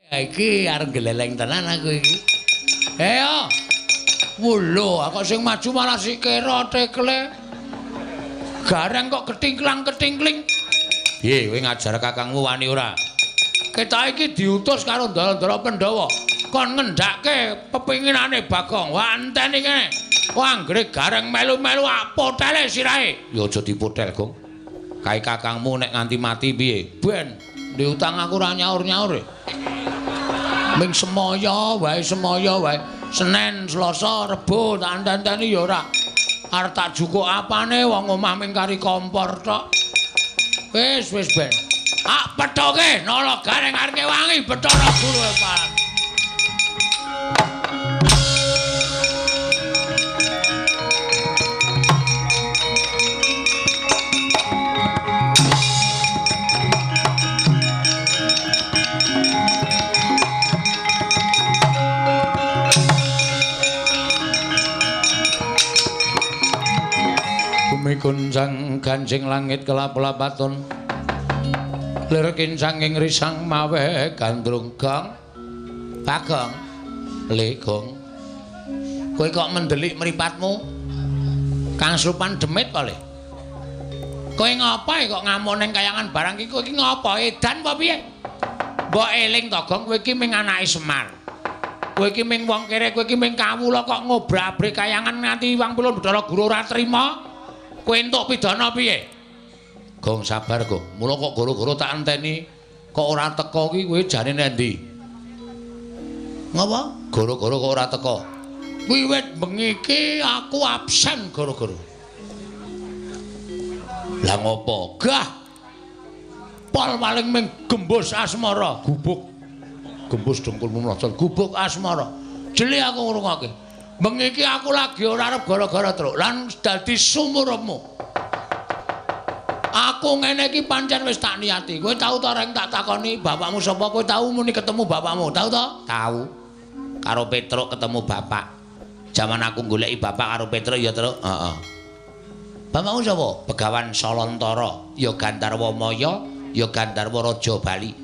Iki arep geleleng tenan aku iki. Ayo. Wulo, kok sing maju malah sikira tekle. Gareng kok ketingklang-ketingkling. Piye kowe ngajar kakangmu wani ora? Kita iki diutus karo ndara-ndara Pandhawa. Kon ngendhake pepinginane Bagong. Wah, enteni kene. Wah, anggere gareng melu-melu apotele sirahe. Ya aja dipotel, Gong. Kae kakangmu nek nganti mati piye? Ben, ndek utang aku ora nyaur-nyaur. Ming semaya wae, semaya wae. Senin, Selasa, Rebo tak enteni ya ora. Arep tak jukuk apane wong omah ming kari kompor tok. Wis wis ben. Ah pethoke nala gareng arep wangi Bathara Guru paran. Bumi guncang ganjing langit kelap-lapaton. Lir kincang ing risang mawe gandrung gong. Bagong, le gong. Kowe kok mendelik mripatmu? Kang Slupan demit kok le. Kowe ngapa kok ngamuk ning kayangan barang iki? Kowe iki ngapa? Edan apa piye? Mbok eling to, Gong, kowe iki ming anake Semar. Kowe iki ming wong kere, kowe iki ming kawula kok ngobrak-abrik kayangan nganti Wang Pulun Bathara Guru ora trima. Kowe entuk pidana piye? Gong sabar, Gong. Mula kok goro-goro tak enteni kok ora teka ki kowe jane nendi? Ngapa? Goro-goro kok ora teka. Wiwit bengi iki aku absen goro-goro. Lah ngopo? Gah. Pol paling ming gembus asmara, gubuk. Gembus dengkulmu mlocot, gubuk asmara. Jeli aku ngrungokke. Bengi iki aku lagi ora arep gara-gara truk lan dadi sumurupmu. Aku ngene iki pancen wis tak niati. Kowe tau ta reng tak takoni bapakmu sapa? Kowe tau muni ketemu bapakmu? Tau ta? Tau. Karo Petruk ketemu bapak. Jaman aku goleki bapak karo Petruk ya, Truk. Heeh. Bapakmu sapa? Begawan Salantara, ya Gandharwa Maya, ya Gandharwa Raja Bali.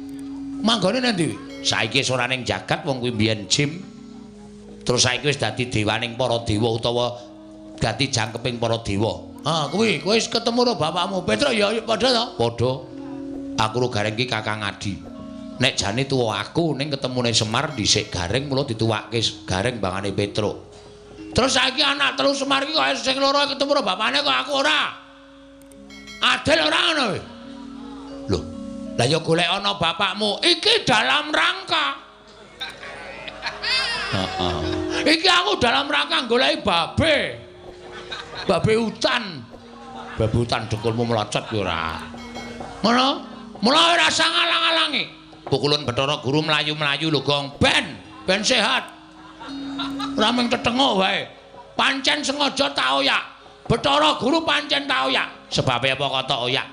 Manggone nang ndi? Saiki wis ora ning jagat wong kuwi mbiyen jim. Terus saiki wis dadi dewaning para dewa utawa dadi jangkeping para dewa. Ah, kuwi kowe wis ketemu karo bapakmu. Petruk ya padha ta? Padha. Aku ro Gareng ki Kakang Adi. Nek jane tuwa aku ning ketemune Semar dhisik Gareng mula dituwake Gareng bangane Petruk. Terus saiki anak telu Semar iki kok sing loro ketemu karo bapakne kok aku ora. Adil ora ngono kowe? Lho, lah ya golek ana bapakmu. Iki dalam rangka. Heeh. Iki aku dalam rangka goleki babe. Babe hutan. Babe hutan dengkulmu mlocot ya ora. Ngono? Mula ora usah ngalang-alangi. Pukulun Bathara Guru mlayu-mlayu lho, Gong. Ben, ben sehat. Ora mung tetenguk wae. Pancen sengaja tak oyak. Bathara Guru pancen tak oyak. Sebabe apa kok tak oyak?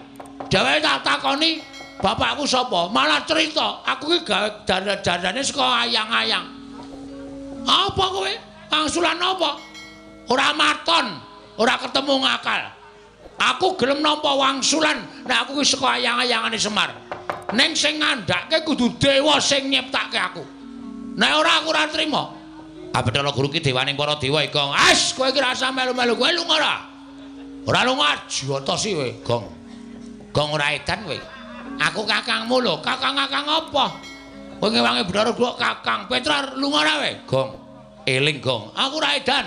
Dheweke tak takoni bapakku sapa? Malah cerita, aku iki gawe dandane saka ayang-ayang. Apa kowe? Angsulan apa? Ora maton, ora ketemu ngakal. Aku gelem nampa wangsulan nek aku ki saka ayang-ayangane Semar. Ning sing ngandhake kudu dewa sing nyiptake aku. Nek ora aku ora trima. Ah Bathara Guru ki dewaning para dewa iki, Gong. As, kowe iki rasa melu-melu kowe lunga ora? Ora lunga jotosi kowe, Gong. Gong ora edan kowe. Aku kakangmu lho, kakang-kakang apa? Kowe ngewangi Bathara Guru kakang. Petra lunga ora kowe? Gong. Eling, Gong. Aku ora edan.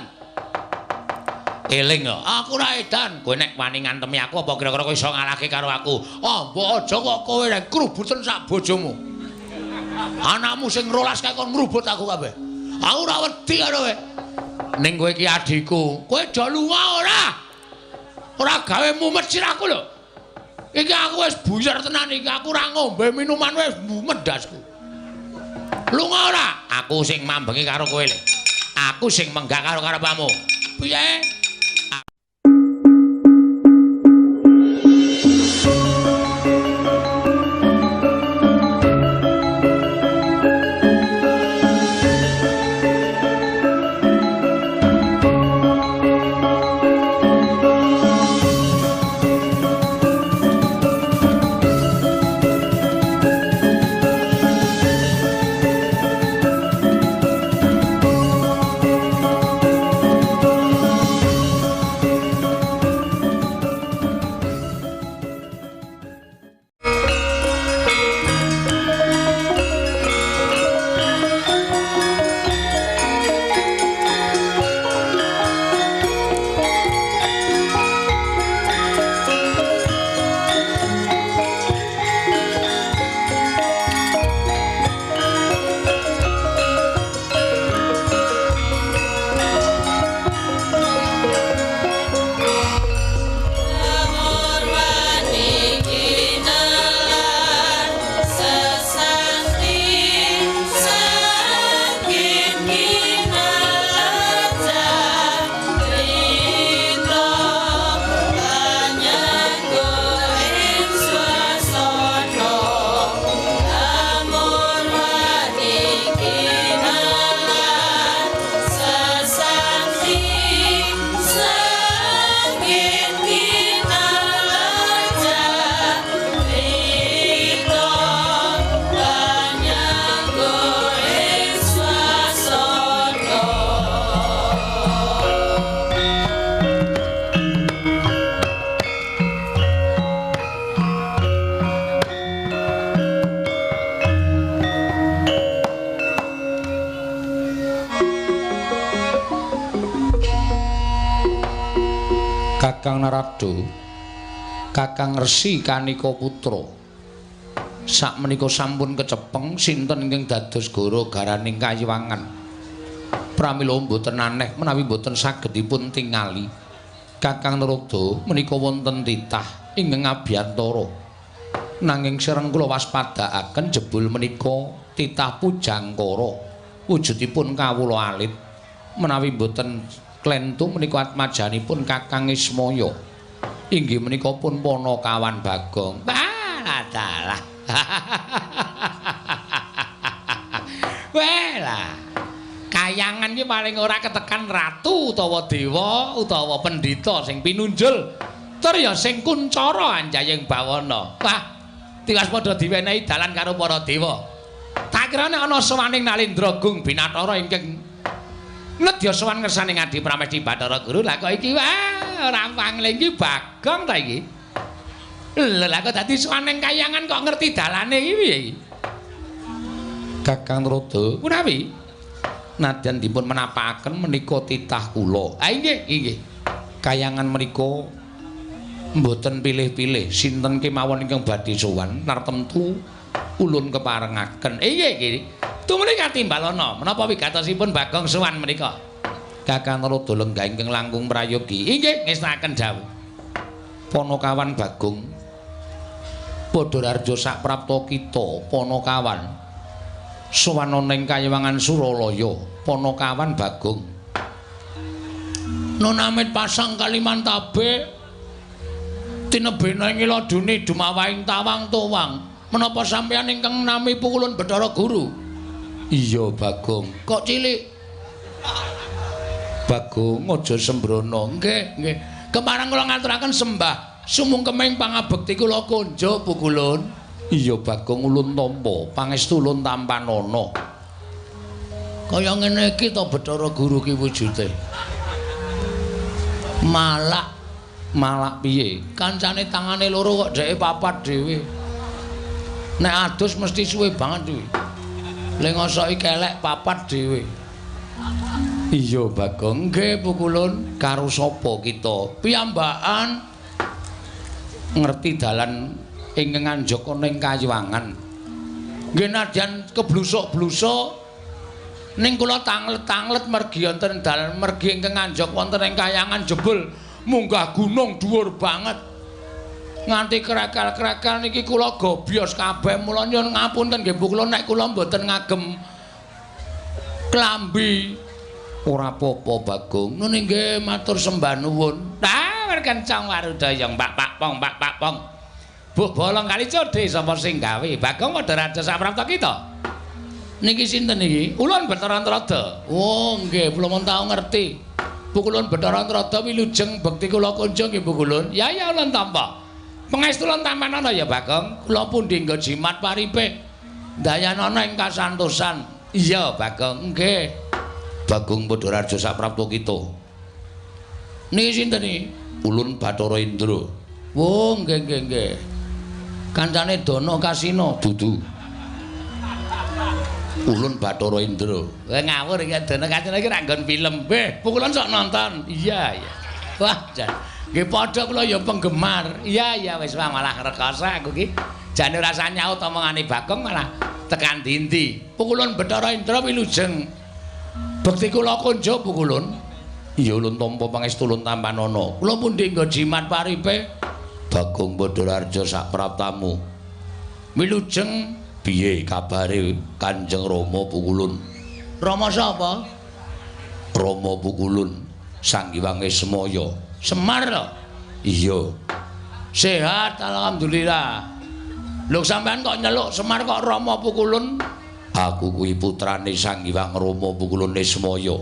Eling kok. Aku ora edan. Kowe nek wani ngantemi aku apa kira-kira kowe iso ngalahke karo aku? Ah, mbok aja kok kowe nek krubuten sak bojomu. Anakmu sing rolas kae kon ngrubut aku kabeh. Aku ora wedi karo kowe. Ning kowe iki adhiku. Kowe do lunga ora? Ora gawe mumet sirahku lho. Iki aku wis buyar tenan iki. Aku ora ngombe minuman wis mumet ndasku. Lunga ora? Aku sing mambengi karo kowe le. Aku sing menggak karo karepmu. Piye? Kakang Narada, Kakang Resi Kanika Putra. Sakmenika sampun kecepeng sinten ingkang dados goro garaning kayiwangan. Pramila mboten aneh menawi mboten saged dipun tingali. Kakang Narada menika wonten titah ingkang abiyantara. Nanging sereng kula waspadaaken jebul menika titah Pujangkara. Wujudipun kawula alit. Menawi mboten klentu menika atmajanipun Kakang Ismaya. Inggih menika pun Panakawan Bagong. Wah, dalah. Welah. Kayangan iki paling ora ketekan ratu utawa dewa utawa pendhita sing pinunjul. Tur ya sing kuncara anjayeng bawana. Wah, tiwas padha diwenehi dalan karo para dewa. Tak kira nek ana sowaning Nalendra Gung Binathara ingkang nedya sowan ngersane Ngadi Pramesti Bathara Guru. Lah kok iki wah ora pangling iki Bagong ta iki. Lha lah kok dadi sowan ning kayangan kok ngerti dalane iki piye iki? Kakang Narada, punawi nadyan dipun menapakaken menika titah kula. Ah inggih, inggih. Kayangan menika mboten pilih-pilih sinten kemawon ingkang badhe sowan nartemtu ulun keparengaken. Inggih iki. Tumuli katimbalana menapa wigatosipun Bagong sowan menika? Kakang Narada lenggah ingkang langkung prayogi. Inggih ngestakaken dawuh. Panakawan Bagong Padhararja saprapta kita Panakawan sowan ana ing kayiwangan Suralaya. Panakawan Bagong nunamit pasang Kalimantabe tinebena ing ladune dumawahing tawang towang. Menapa sampeyan ingkang nami pukulun Bathara Guru? Iya Bagong. Kok cilik? Bagong aja sembrono. Nggih, nggih. Kepareng kula ngaturaken sembah sumungkeming pangabekti kula konjo pukulun. Iya Bagong ulun tampa, pangestu ulun tampanana. Kaya ngene iki to Bathara Guru ki wujude. Malak, malak piye? Kancane tangane loro kok dheke papat dhewe. Nek adus mesti suwe banget kuwi. Le ngosoki kelek papat dhewe. Iya Bagong. Nggih pukulun. Karo sapa kita? Piyambakan ngerti dalan ingkang anjaka ning kayiwangan. Nggih nadyan keblusuk-blusuk ning kula tanglet-tanglet mergi wonten dalan mergi ingkang anjak wonten ing kayangan jebul munggah gunung dhuwur banget. Nganti krekel-krekel niki kula gobyos kabeh. Mula nyuwun ngapunten nggih Bu kula nek kula mboten ngagem klambi. Ora apa-apa Bagong. Nun nggih matur sembah nuwun. Ah kencang warudaya Mbak Pak Pong Mbak Pak Pong. Bu bolong kali codhe sapa sing gawe? Bagong padha raja saprapta kita. Niki sinten niki? Ulun Bathara Narada. Oh nggih, kula mun tau ngerti. Bu kulun Bathara Narada wilujeng bekti kula kunjung nggih Bu kulun. Ya ya ulun tampa. Pangestu ulun tampanana ya Bagong. Kula pundi nggo jimat paripe. Dayanana ing kasantosan. Iya Bagong, nggih. Bagong padha raja saprapta kita. Niki sinten iki? Ulun Bathara Indra. Oh nggih nggih nggih. Kancane Dana Kasina dudu. Ulun Bathara Indra. Kowe ngawur iki Dana Kasina iki ra nggon film. Beh, pukulan sok nonton. Iya iya. Wah, jan. Nggih padha kula ya penggemar. Iya iya wis malah rekoso aku ki. Jane ora usah nyaut omongane Bagong malah tekan dindi. Pukulun Bathara Indra wilujeng. Bekti kula konjo pukulun. Iya ulun tampa pangestu ulun tampanana. Kula pundi nggo jimat paripe? Bagong Badararja sapraptamu. Wilujeng piye kabare Kanjeng Rama Pukulun? Rama sapa? Rama Pukulun Sang Hyang Ismaya. Semar lho. Iya. Sehat alhamdulillah. Lho sampean kok nyeluk Semar kok Rama Pukulun? Aku kuwi putrane Sang Hyang Rama Pukulun Ismaya.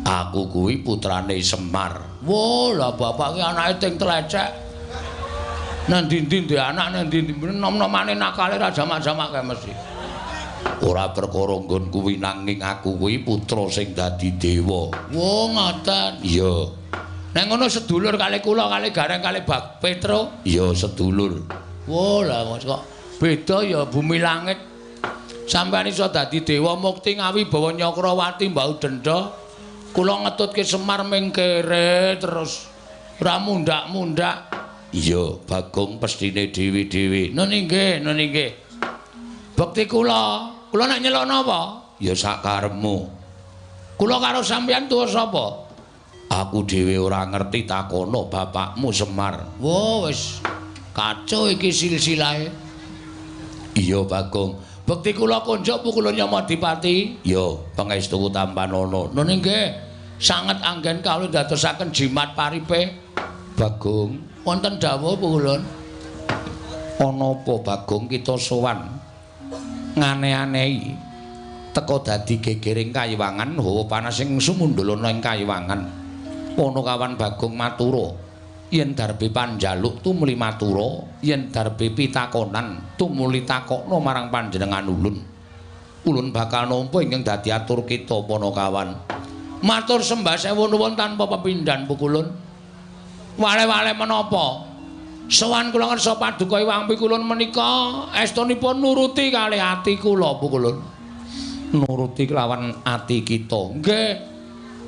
Aku kuwi putrane Semar. Wah, lah bapak ki anake ting tlecek. Nang ndi-ndi duwe anak nang ndi-ndi nom-nomane nakale ra jamak-jamak kae mesti. Ora perkara nggon kuwi nanging aku kuwi putra sing dadi dewa. Wah, ngoten. Iya. Nek ngono sedulur kali kula kali Gareng kali Bak Petro. Iya, sedulur. Wah, lah kok beda ya bumi langit. Sampeyan iso dadi dewa mukti ngawibawa Nyakrawati mbau denda. Kula ngetutke Semar ming kere terus. Ora mundak-mundak. Iya, Bagong pestine dhewe-dhewe. Nun inggih, nun inggih. Bekti kula, kula nek nyelok napa? Ya sakarepmu. Kula karo sampeyan tuwa sapa? Aku dhewe ora ngerti, takono bapakmu Semar. Wah, wis kacau iki silsilahe. Iya, Bagong. Bekti kula konjuk pukulun Yamadipati. Ya, pangestu tampanana. Nun inggih, sanget anggen kawula ndadosaken jimat paripe. Bagong, wonten dawuh pukulun. Ana apa Bagong kita sowan ngane-anehi teka dadi gegering kayiwangan hawa panas sing sumundul ana ing kayiwangan. Panakawan Bagong matura, yen darbe panjaluk tumuli matura, yen darbe pitakonan tumuli takokna marang panjenengan ulun. Ulun bakal nampa ingkang dadi atur kita Panakawan. Matur sembah sewu nuwun tanpa pepindhan pukulun. Wale-wale menapa? Sowan kula ngersa paduka Iwang Pikulun menika estunipun nuruti kalih ati kula pukulun. Nuruti kelawan ati kita. Nggih.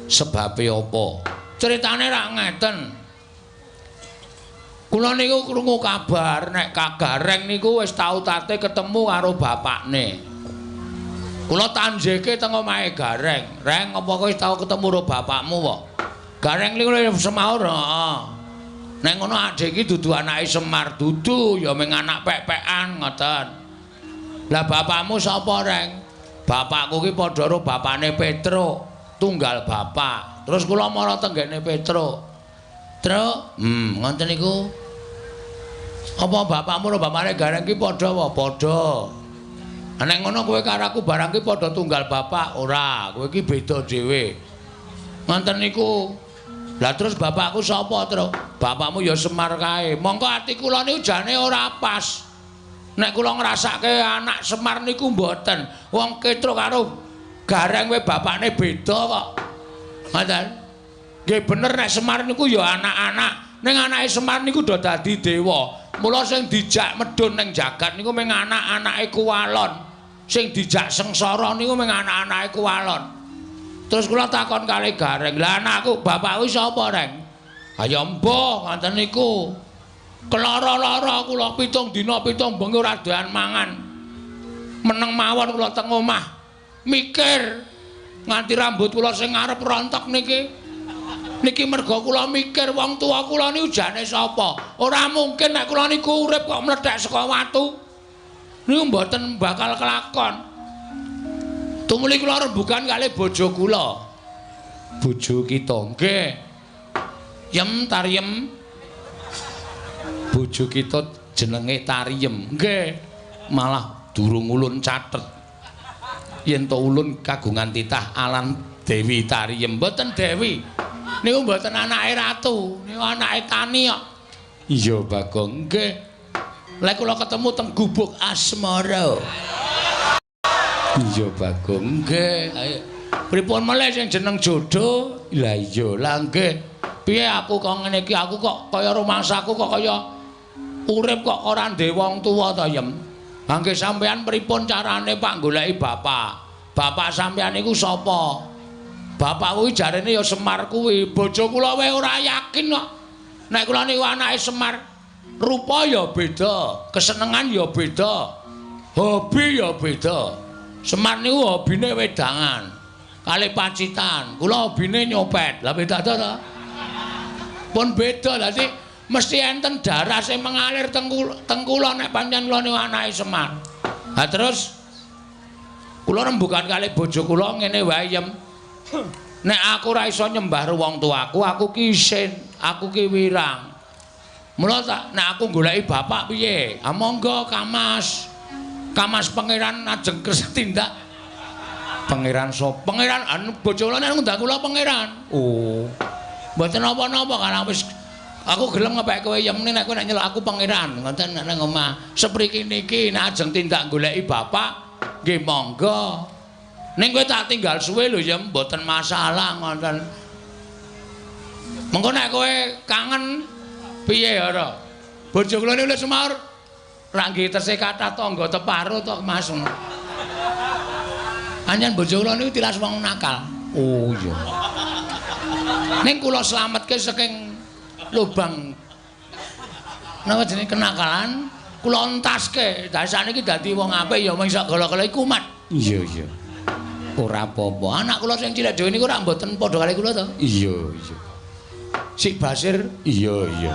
Sebabe apa? Ceritane rak ngeten. Kula niku krungu kabar nek Kagareng niku wis tau tate ketemu karo bapakne. Kula tanjeke teng omahe Gareng. Reng, apa kowe wis tau ketemu karo bapakmu wae? Gareng niku semaur, heeh. Nek ngono adhe iki dudu anake Semar, dudu ya mung anak pek-pekan ngoten. Lah bapakmu sapa, Reng? Bapakku ki padha karo bapakne Petruk, tunggal bapak. Terus kula mara tenggene Petruk. Truk, ngoten niku. Apa bapakmu karo bapakne Gareng ki padha wae? Padha. Nek ngono kowe karo aku barang ki padha tunggal bapak, ora, kowe ki beda dhewe. Ngoten niku. Lah terus bapakku sapa, Truk? Bapakmu ya Semar kae. Mongko ati kula niku jane ora pas. Nek kula ngrasake anak Semar niku mboten. Wong Petruk karo Gareng kowe bapakne beda kok. Ngoten. Nggih bener nek Semar niku ya anak-anak. Ning anake Semar niku do dadi dewa. Mula sing dijak medhun ning jagat niku mung anak-anake Kuwalon. Sing dijak sengsara niku mung anak-anake Kuwalon. Terus kula takon kali Gareng, "Lah anakku, bapakku sapa, Reng?" "Ha ya mbah, ngoten niku. Kelara-lara kula 7 dina 7 bengi ora doyan mangan. Meneng mawon kula teng omah. Mikir nganti rambut kula sing ngarep rontok niki. Niki merga kula mikir wong tuwa kula niku jane sapa? Ora mungkin nek kula niku urip kok mlethek saka watu. Niku mboten bakal kelakon." Tumuli kula rembugan kalih bojo kula. Bojo kita nggih. Yem Tariem. Bojo kita jenenge Tariem. Nggih. Malah durung ulun catet. Yen to ulun kagungan titah alan Dewi Tariem. Mboten Dewi. Niku mboten anake ratu, niku anake tani kok. Iya, Bagong. Nggih. Lek kula ketemu teng gubuk asmara. Iya, Bagong. Nggih. Ayo. Pripun melih sing jeneng jodoh? Lah iya, lah nggih. Piye aku kok ngene iki? Aku kok kaya rumangsaku kok kaya urip kok ora ndek wong tuwa to, Yem. Ha nggih sampean pripun carane Pak goleki bapak? Bapak sampean niku sapa? Bapak kuwi jarene ya Semar kuwi. Bojo kula wae ora yakin kok. Nek kula niku anake Semar, rupa ya beda, kesenengan ya beda, hobi ya beda. Semar niku hobine wedangan, kalih Pacitan. Kula hobine nyopet. Lah beda to ta? Pun beda. Lah sih mesti enten darah sing mengalir teng kula nek pancen kula niku anake Semar. Ha terus kula rembugan kalih bojo kula ngene wae, Yem. Nek aku ora iso nyembah wong tuaku, aku ki isin, aku ki wirang. Mula tak nek aku goleki bapak piye? Ha monggo Kamas. Kamas pangeran ajeng kersa tindak. Pangeran sapa? Pangeran anu bojo kula nek ngundang kula pangeran. Oh. Mboten napa-napa karang wis aku gelem ngepek kowe Yem nek kowe nek nyeluk aku pangeran ngoten nek nang omah. Sepriki niki nek ajeng tindak goleki bapak nggih monggo. Ning kowe tak tinggal suwe lho Yem, mboten masalah ngoten. Mengko nek kowe kangen piye ora? Bojo kula niku semaur rak nggih tesih kathah tangga teparo to Mas. Anjen bojo kula niku tilas wong nakal. Oh iya. Ning kula slametke saking Lubang napa jenenge kenakalan kula entaske. Lah saniki dadi wong apik ya mung iso gala-gala iku kumat. Iya iya. Ora apa-apa. Anak kula sing cilik dhewe niku ora mboten padha kali kula to. Iya iya. Sik Basir. Iya iya.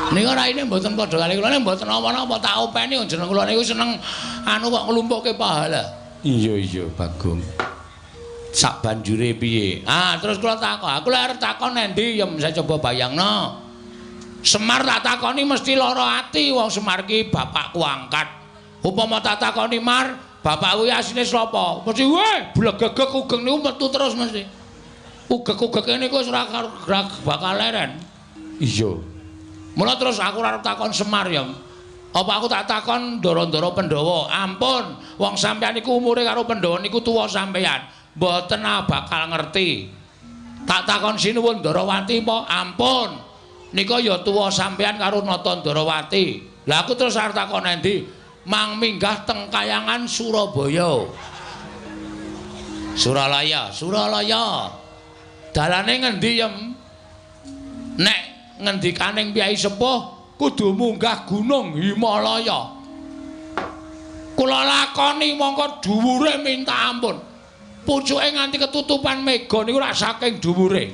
Niku raine mboten padha kali kula, mboten napa-napa tak openi jeneng kula niku seneng anu kok nglumpukke pahala. Iya iya Bagong. Sak banjure piye? Ah terus kula takon, aku lek arep takon endi ya saya coba bayangno. Semar tak takoni mesti lara ati wong Semar ki bapakku angkat. Upama tak takoni Mar, bapakku asline sapa? Mesti weh blegegeg ugeng niku metu terus mesti. Ugeg-ugege niku wis ora bakal leren. Iya. Mula terus aku ora arep takon Semar ya. Apa aku tak takon ndara-ndara Pandhawa? Ampun, wong sampeyan niku umure karo Pandhawa niku tuwa sampeyan. Mboten bakal ngerti. Tak takon Sinuwun Ndarawati apa? Ampun. Nika ya tuwa sampeyan karo Nata Ndarawati. Lah aku terus arep takon endi? Mang minggah teng Kayangan Surabaya. Suralaya, Suralaya. Dalane ngendi yem? Nek ngendikaning Kyai Sepuh kudu munggah Gunung Himalaya. Kula lakoni mongko dhuwure minta ampun. Pucuke nganti ketutupan mega niku rak saking dhuwure.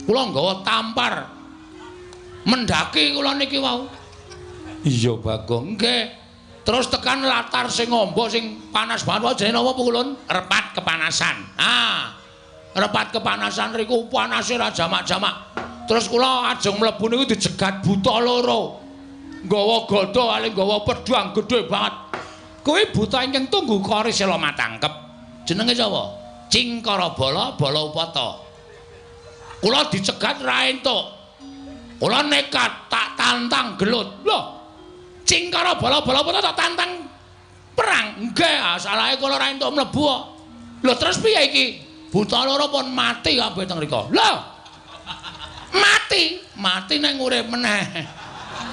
Kula nggawa tampar. Mendaki kula niki wau. Iya Bagong. Nggih. Terus tekan latar sing amba sing panas banget jenenge napa Pukulun? Repat kepanasan. Ah. Repat kepanasan riku panase ra jamak-jamak. Terus kula ajeng mlebu niku dijegat buta loro. Nggawa gada kali nggawa pedhang gedhe banget. Kuwi buta ingkang tunggu kori sela matangkep. Jenenge sapa? Cingkara Bala Bala Upata. Kula dicegat ra entuk. Kula nekat tak tantang gelut. Lho. Cingkara Bala Bala Upata tak tantang perang. Nggih, salahe kula ra entuk mlebu kok. Lho terus piye iki? Buta loro pun mati kabeh teng mriku. Lho. Mati, mati nang urip meneh.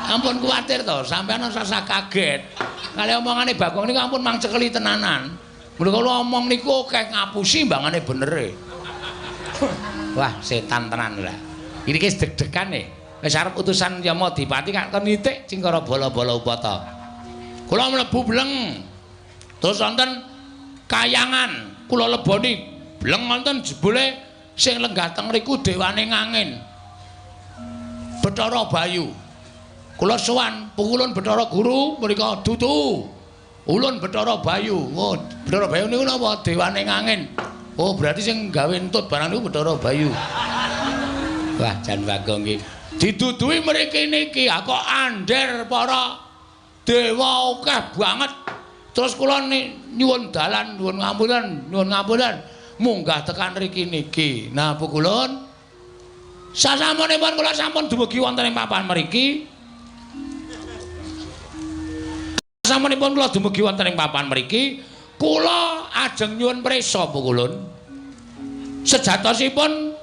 Ampun kuwatir to, sampeyan ora usah kaget. Kali omongane Bagong niku ampun mang cekeli tenanan. Mula kula omong niku akeh ngapusi mbangane benere. Wah, setan tenan lah. Iki wis deg-degan e. Wis arep utusan Yamadipati kak kon nitik Cingkara Bala-bala Upata. Kula mlebu bleng. Terus wonten kayangan, kula leboni bleng wonten jebule sing lenggah teng mriku dewane ngangin. Bathara Bayu. Kula sowan pukulun Bathara Guru mriku dudu. Ulun Bathara Bayu. Oh, Bathara Bayu niku napa? Dewane ngangin. Oh, berarti sing gawe entut barang niku Bathara Bayu. Wah, jan Bagong iki. Diduduhi mriki niki, kok ander para dewa akeh banget. Terus kula nyuwun dalan, nyuwun ngapunten, nyuwun ngapunten. Munggah tekan mriki niki. Nah, pukulun sasampunipun kula sampun dumugi wonten ing papan mriki. Sasampunipun kula dumugi wonten ing papan mriki, kula ajeng nyuwun prisa pukulun. Sejatosipun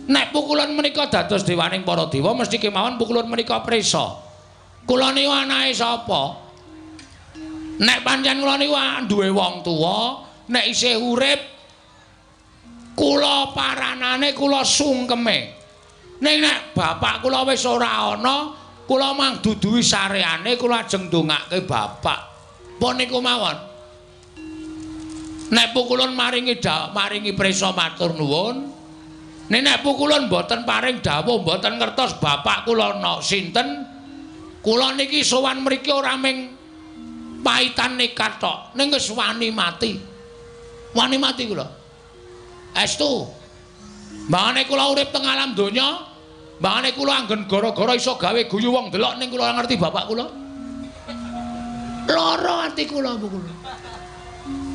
nek pukulun menika dados dewaning para dewa mesti kemawon pukulun menika prisa. Kula niku anake sapa? Nek pancen kula niku duwe wong tuwa, nek isih urip kula paranane kula sungkeme. Ning nek bapak kula wis ora ana, kula mang duduhi sareane kula ajeng ndongake bapak. Pun niku mawon. Nek pukulun maringi maringi prisa matur nuwun. Nek nek pukulun mboten paring dawuh mboten ngertos bapak kula ana sinten, kula niki sowan mriki ora ming paitan nekat tok, ning wis wani mati. Wani mati kula. Estu. Mbangane kula urip teng alam donya, mbangane kula anggen gara-gara iso gawe guyu wong delok ning kula ngerti bapak kula. Lara ati kula kula.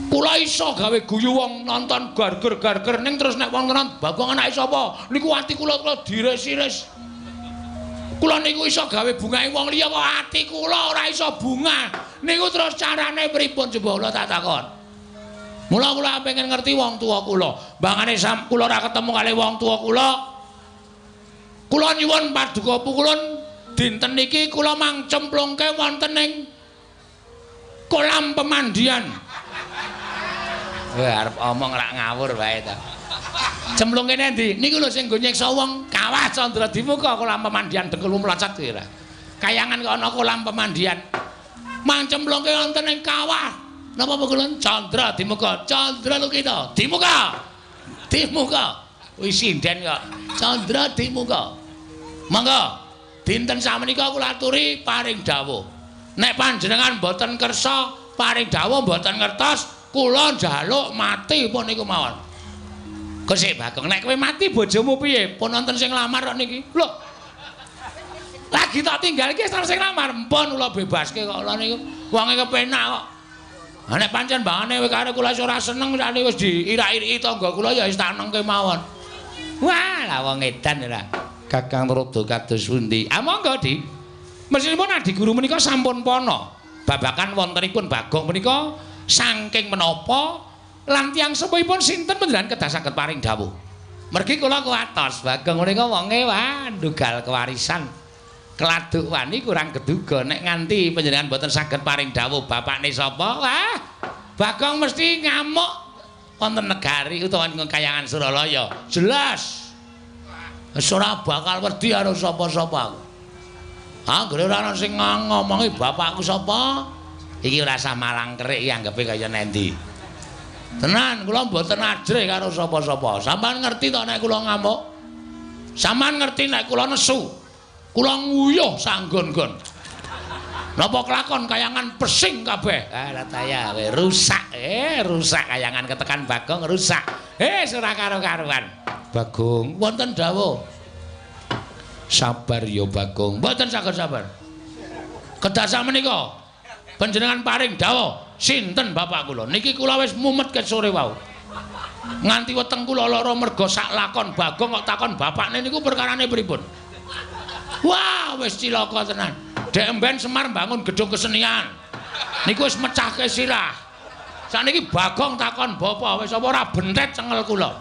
Kula iso gawe guyu wong nonton garger-garger ning terus nek wong nonton Bagong anake sapa? Niku ati kula kula diris-iris. Kula niku iso gawe bungahe wong liya kok ati kula ora iso bunga. Niku terus carane pripun coba kula tak takon. Mula kula pengen ngerti wong tuwa kula. Mbangane kula ora ketemu kali wong tuwa kula. Kula nyuwun paduka pukulun dinten niki kula mang cemplungke wonten ing kolam pemandian. Wah, arep omong rak ngawur wae ta. Cemplungke endi? Niku lho sing nggo nyiksa wong Kawah Candra Dimuka kolam pemandian dengkulmu mlocot kuwi ora. Kayangan kok ana kolam pemandian. Mang cemplungke wonten ing kawah. Napa pekulan Candra Dimuka? Candra Lukita. Dimuka. Dimuka. Wis sinden kok. Candra Dimuka. Monggo. Dinten samenika kula aturi paring dawuh. Nek panjenengan mboten kersa paring dawuh mboten ngertos, kula njaluk mati pun niku mawon. Kok Bagong, nek kowe mati bojomu piye? Pun wonten sing nglamar kok niki. Lho. Lagi tak tinggal iki wis sing nglamar. Mpun kula bebaske kok kula niku. Wonge kepenak kok. Ha nek pancen bangane kowe karo kula ora seneng sakniki wis diirak-iriki tangga kula ya wis tak nengke mawon. Wah, lah wong edan ora. Kakang Rada kados pundi? Ah monggo, Dik. Mestinipun Adi Guru menika sampun pana babakan wontenipun Bagong menika saking menapa lan tiyang sepuhipun sinten panjenengan kedah saged paring dawuh. Mergi kula kuwatos Bagong menika wonge wah ndugal kewarisan. Keladuk wani kurang keduga nek nganti panjenengan mboten saged paring dawuh bapakne sapa? Wah, Bagong mesti ngamuk wonten negari utawa ing kayangan Suralaya. Jelas. Wis ora bakal wedi karo sapa-sapa aku. Anggere ora ana sing ngomongi bapakku sapa, iki ora usah malang kerik iki anggepe kaya nendi. Tenan kula mboten ajrih karo sapa-sapa. Sampeyan ngerti to nek kula ngamuk? Sampeyan ngerti nek kula nesu? Kula nguyuh sanggon-gon. Napa kelakon kayangan pesing kabeh? Ah rataya kowe rusak. Rusak kayangan ketekan Bagong rusak. Ora karo-karuan. Bagong, wonten dawuh. Sabar ya Bagong. Mboten saged sabar. Kedah samenika panjenengan paring dawuh sinten bapak kula? Niki kula wis mumet ket sore wau. Nganti weteng kula lara merga sak lakon Bagong kok takon bapakne niku perkarane pripun? Wah, wis cilaka tenan. Dek emben Semar mbangun gedung kesenian. Niku wis mecahke sirah. Sakniki Bagong takon bapak wis apa ora bentet cengel kula.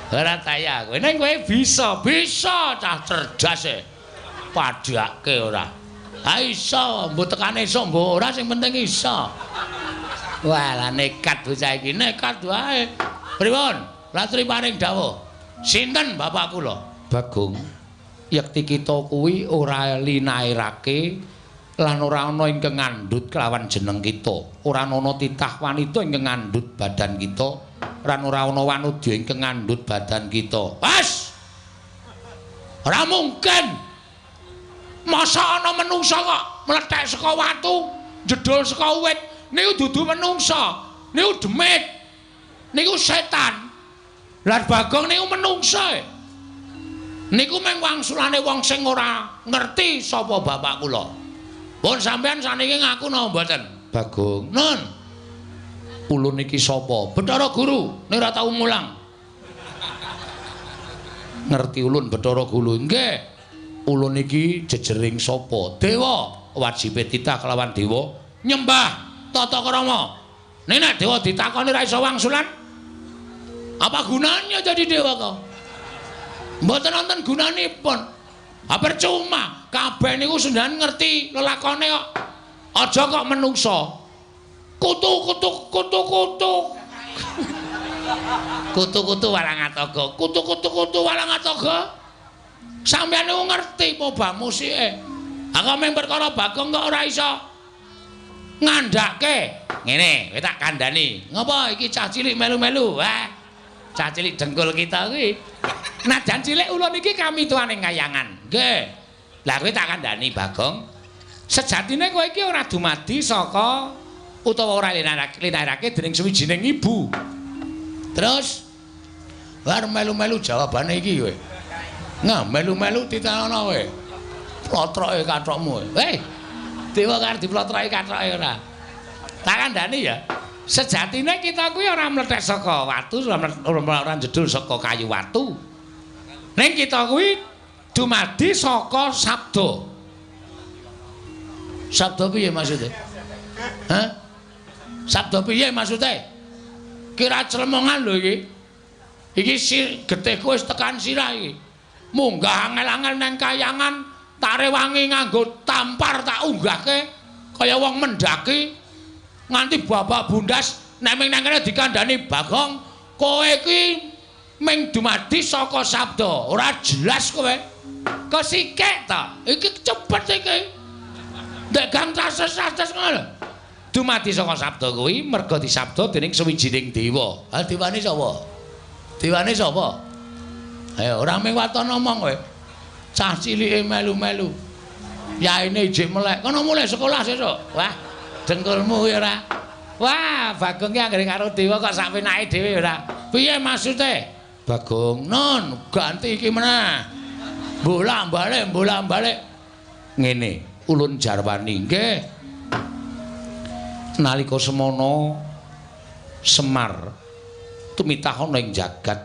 Ora taya kowe. Ning kowe bisa, bisa cah cerdas e. Padhake ora. Ha iso, mbok tekane iso mbok ora sing penting iso. Wah, lah nekat bocah iki, nekat wae. Pripun? Latri paring dawuh. Sinten bapak kula? Bagong. Yekti kita kuwi ora linairake lan ora ana ingkang ngandhut kelawan jeneng kita. Ora ana titah wanita ingkang ngandhut badan kita. Lan ora ana wanudya ingkang ngandhut badan kita. Wes. Ora mungkin. Masa ana menungsa kok mlethek saka watu, jedul saka wit, niku dudu menungsa, niku demit. Niku setan. Lah Bagong niku menungsa. Niku mung wangsulane wong sing ora ngerti sapa bapak kula. Pun sampean saniki ngaku napa mboten? Bagong. Nun. Ulun iki sapa? Bathara Guru, nek ora tau mulang. Ngerti ulun Bathara Guru? Nggih. Ulun iki jejering sapa? Dewa. Wajibe titah kelawan dewa nyembah tata krama. Nek nek dewa ditakoni ora iso wangsulan, apa gunanya jadi dewa kok? Mboten wonten gunanipun. Ha percuma, kabeh niku sendan ngerti lelakone kok. Aja kok menungsa. Kutu kutu kutu kutu. Kutu kutu walang atoga. Kutu kutu kutu walang atoga. Sampeyan niku ngerti pobah musike. Ha kok mung perkara Bagong kok ora iso ngandhake. Ngene, kowe tak kandhani. Ngopo iki cah cilik melu-melu? Wah. Cah cilik dengkul kita kuwi. Najan cilik ulun iki kami tuane kayangan. Nggih. Lah kowe tak kandhani Bagong. Sejatine kowe iki ora dumadi saka utawa ora linairake dening suwijining ibu. Terus war melu-melu jawabane iki kowe. Nah, melu-melu titenono kowe. Plotroke kathokmu kowe. Hei. Dewa karo diplotroke kathoke ora. Tak kandhani ya. Sejatine kita kuwi ora mlethek saka watu, ora jedul saka kayu watu. Ning kita kuwi dumadi saka sabda. Sabda piye maksude? Hah? Sabda piye maksude? Kira clemongan lho iki. Iki getihku wis tekan sirah iki. Munggah angel-angel nang kayangan, tak rewangi nganggo tampar tak unggahke kaya wong mendaki nganti babak bundas nek ming nang kene dikandani Bagong, kowe iki ming dumadi saka sabda. Ora jelas kowe. Kesikek ta? Iki cepet iki. Ndek gang tases-tases ngono lho. Dumadi saka sabda kuwi merga disabda dening sawijining dewa. Ha dewane sapa? Dewane sapa? Ayo ora mung waton omong kowe. Cah cilike melu-melu. Yaine ijik melek. Kono mulih sekolah sesuk. Wah, dengkulmu kuwi ora. Wah, Bagong ki anggere karo dewa kok sak penake dhewe ora. Piye maksude? Bagong, non, ganti iki meneh. Bolak-balik, bolak-balik. Ngene, ulun jarwani nggih. Nalika semono Semar tumitah ana ing jagat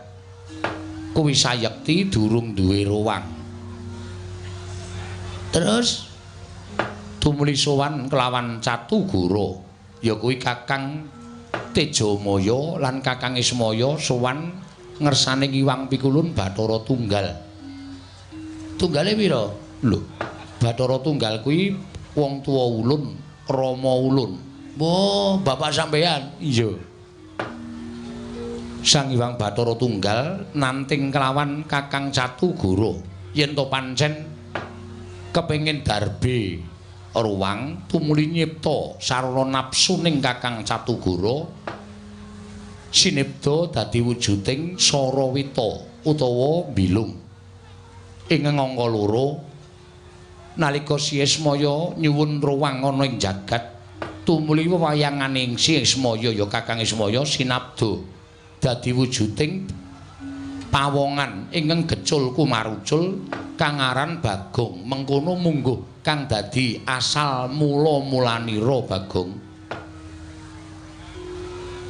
kuwi sayekti durung duwe ruwang. Terus tumuli sowan kelawan Catugara, ya kuwi Kakang Tejamaya lan Kakang Ismaya sowan ngersane Ngiwang Pikulun Bathara Tunggal. Tunggale pira? Lho, Bathara Tunggal kuwi wong tuwa ulun, rama ulun. Oh, bapak sampeyan? Iya. Sang Hyang Bathara Tunggal nanting kelawan Kakang Catugara yen to pancen kepengin darbe ruwang tumuli nyipta sarana nafsu ning Kakang Catugara sinebda dadi wujuding Sarawita utawa Bilung. Ing angka loro nalika Si Ismaya nyuwun ruwang ana ing jagat tumuli wewayanganing Si Ismaya ya Kakang Ismaya sinabda dadi wujuding pawongan ingkang gecul kumarucul kang aran Bagong. Mengkono mungguh kang dadi asal mula-mulanira Bagong.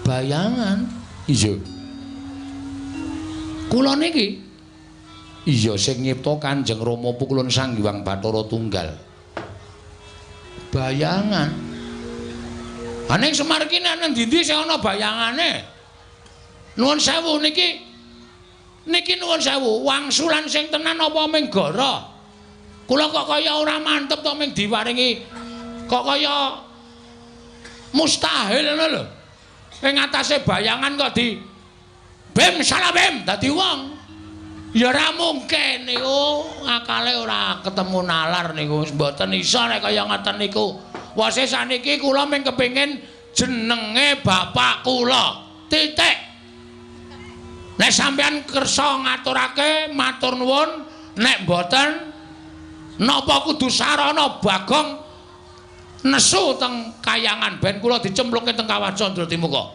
Bayangan? Iya. Kula niki? Iya, sing nyipta Kanjeng Rama Pukulun Sang Hyang Bathara Tunggal. Bayangan. Ha ning Semar iki nang ndi-ndi sing ana bayangane? Nuwun sewu niki. Niki nuwun sewu, wangsulan sing tenan apa ming gara? Kula kok kaya ora mantep to ming diparingi kok kaya mustahil ngono lho. Ing atase bayangan kok di bim salah bim dadi wong. Ya ora mungkin niku, akale ora ketemu nalar niku, mboten iso nek kaya ngoten niku. Wase saniki kula ming kepengin jenenge bapak kula. Titik. Nek sampeyan kersa ngaturake matur nuwun, nek mboten napa kudu sarana Bagong nesu teng kayangan ben kula dicemplungke teng Kawah Candradimuka.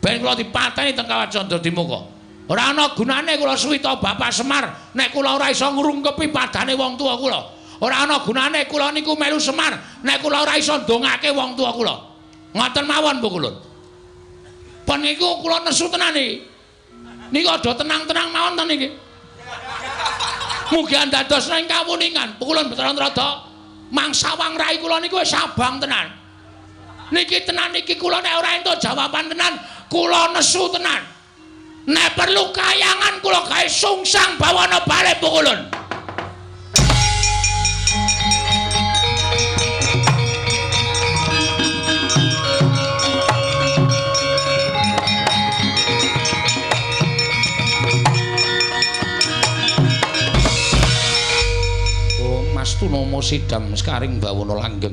Ben kula dipateni teng Kawah Candradimuka. Ora ana gunane kula suwita Bapak Semar nek kula ora iso ngrungkepi padane wong tuwa kula. Ora ana gunane kula niku melu Semar nek kula ora iso ndongake wong tuwa kula. Ngoten mawon Bu Kulun. Pun niku kula nesu tenan iki. Niku aja tenang-tenang mawon to niki. Mugi andados ing kawuningan. Pukulun Bathara Narada mangsawang rai kula niku wis abang tenan. Niki tenan niki kula nek ora entuk jawaban tenan, kula nesu tenan. Nek perlu kayangan kula gawe sungsang bawana bali Pukulun. Mastunomo sidam sekaring bawana langgeng.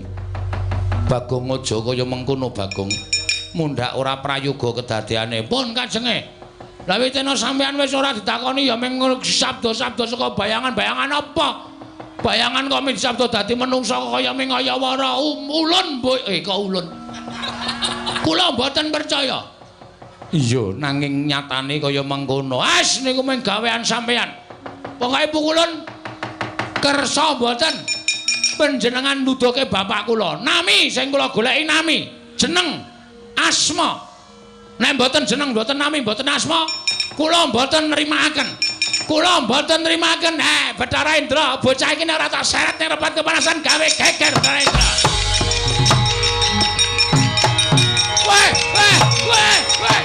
Bagong aja kaya mengkono Bagong. Mundhak ora prayoga kedadeane. Pun kajenge. Lah witena sampean wis ora ditakoni ya mung sabda-sabda saka bayangan-bayangan apa? Bayangan kok mung sabda dadi menungsa kaya mung kaya wara ulun kok ulun. Kula mboten percaya. Iya, nanging nyatane kaya mengkono. As niku mung gawean sampean. Pokoke pukulun kersa mboten panjenengan nuduhke bapak kula. Nami sing kula goleki nami, jeneng, asma. Nek mboten jeneng, mboten nami, mboten asma, kula mboten nrimakaken. Kula mboten nrimakaken. Bathara Indra, bocah iki nek ora tak seret ning repat kepanasan gawe geger Bathara Indra. Weh, weh, weh, weh.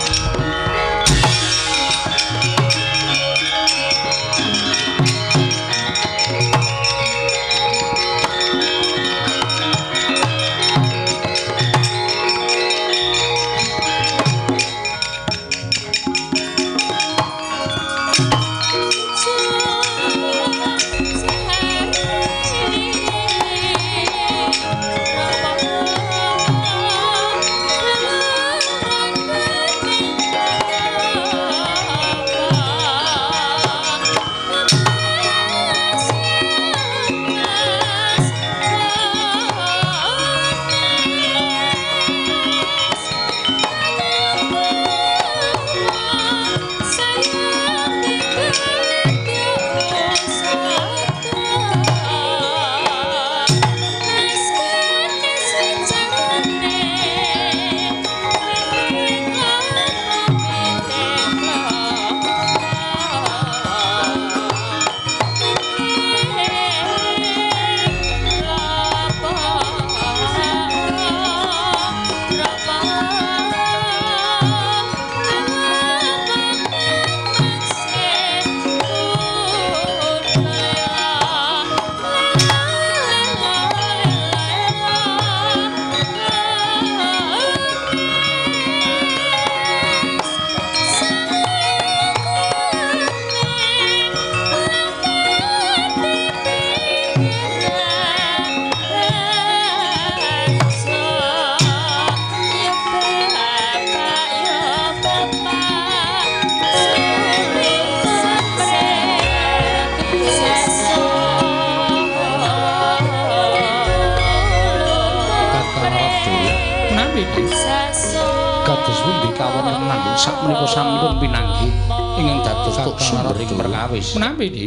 Kados pundi kawontenan sakmenika sampun pinanggih ingkang dados tuk sumbering perkawis. Menawi iki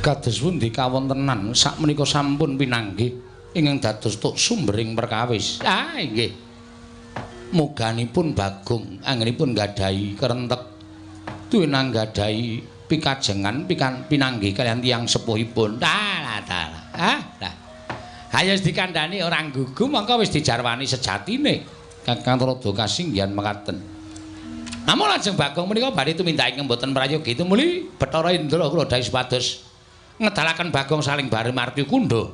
kados pundi kawontenan sakmenika sampun pinanggih ingkang dados tuk sumbering perkawis. Ah inggih. Muganipun Bagong anggenipun nggadahi kerentek tuwinang nggadahi pikajengan pinanggih kaliyan tiyang sepuhipun. Dalah dalah. Ah lah. Ayo wis dikandhani ora gugu mongko wis dijarwani sejatine. Kakang Tuladha kasinggihan mekaten. Namung lajeng Bagong menika badhe tumindak ingkang boten prayogi tumuli Bathara Indra kula dawuh supados ngedalaken Bagong saling bare marti kundha.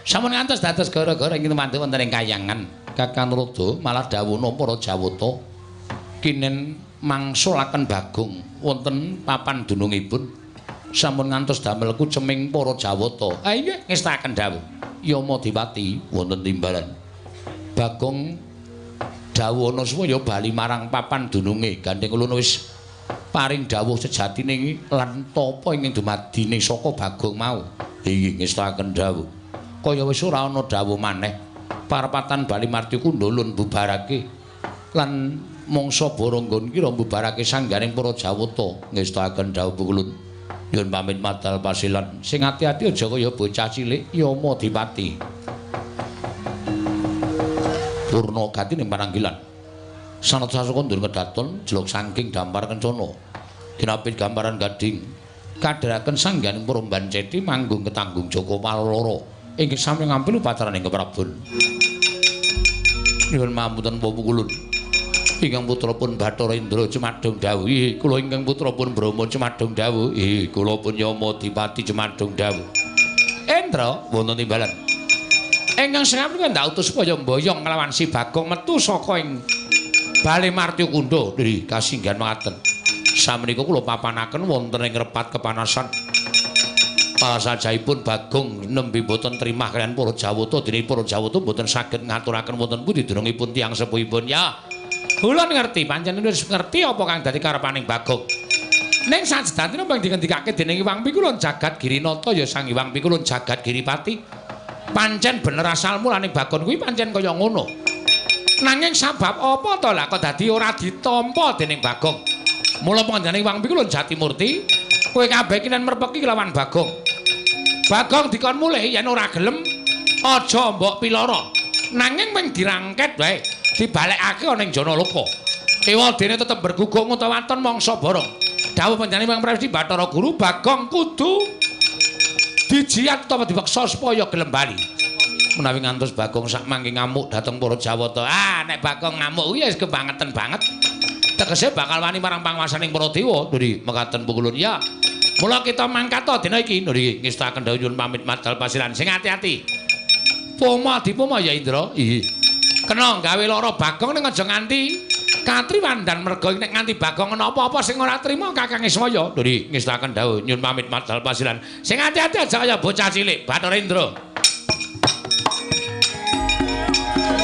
Sampun ngantos dados gara-gara ing tumantu wonten ing kayangan. Kakang Tuladha malah dawuhna para Jawata kinen mangsulaken Bagong wonten papan dunungipun. Sampun ngantos damel kuceming para Jawata. Ah inggih ngestaken dawuh. Yama Dipati wonten timbalan. Bagong dawuhana supaya bali marang papan dununge. Gandeng ulun wis paring dawuh sejatine lan tapa ingkang dumadine saka Bagong mau. Inggih ngestaken dawuh. Kaya wis ora ana dawuh maneh. Parapatan bali marti kundha ulun bubarake lan mangsa boronggon kira mbubarake sangganing para Jawata. Ngestaken dawuh ulun. Nyuwun pamit madal pasilan. Sing ati-ati aja kaya bocah cilik Yama Dipati. Purna gati ning pananggilan. Sanad sasuka ndur kedaton jelok saking dampar kencana. Dinapit gambaran gading. Kadheraken sangganing para banceti manggung ketanggung Joko Paloro. Inggih sami ngampil upacaraning keprabon. Nyuwun pamunten pukulun. Ingkang putra pun Bathara Indra cemadhong dawuh. Ih, kula ingkang putra pun Brahma cemadhong dawuh. Ih, kula pun Yama Dipati cemadhong dawuh. Indra wonten timbalan. Ingkang sengap menika ndak utus supaya mboyong nglawan si Bagong metu saka ing Bale Martya Kundha. Nggih, kasinggihan mekaten. Samenika kula papanaken wonten ing repat kepanasan. Pasajaipun Bagong nembe boten trimah kaliyan para Jawata, dene para Jawata boten saged ngaturaken wonten pundi dunungipun tiyang sepuhipun. Ya. Kula ngerti, pancen wis ngerti apa kang dadi karepaning Bagong. Ning sajatine ping dingendikake dening Hyang Pikulun Jagat Girinata ya Sang Hyang Pikulun Jagat Giripati. Pancen bener asal mulane Bagong kuwi pancen kaya ngono. Nanging sabab apa to lah kok dadi ora ditampa dening Bagong? Mula panjenengane Hyang Pikulun Jatimurti, kowe kabeh kinen merpeki lawan Bagong. Bagong dikon mulih yen ora gelem aja mbok piloro. Nanging ping dirangket wae. Dibalekake ana ing Janaloka. Ewadene tetep berguguk ngutawaton mangsa borong. Dawuh panjenengan Hyang Prawisti Bathara Guru Bagong kudu dijiat utawa dipeksa supaya gelem bali. Menawi ngantos Bagong sak mangke ngamuk dhateng para Jawata. Ah, nek Bagong ngamuk kuwi wis kebangeten banget. Tegese bakal wani marang panguwasaning para dewa. Nggih, mekaten pukulun ya. Mula kita mangkat dina iki. Nggih, ngestaken dawuh nyuwun pamit madal pasiran. Sing ati-ati. Poma dipoma ya Indra. Iya. Kena gawe lara Bagong ning aja nganti katriwandan merga nek nganti Bagong ana apa-apa sing ora trima Kakang Ismaya. Nggih, ngestaken dawuh nyuwun pamit madal pasiran. Sing ati-ati aja kaya bocah cilik Bathara Indra. Thank you.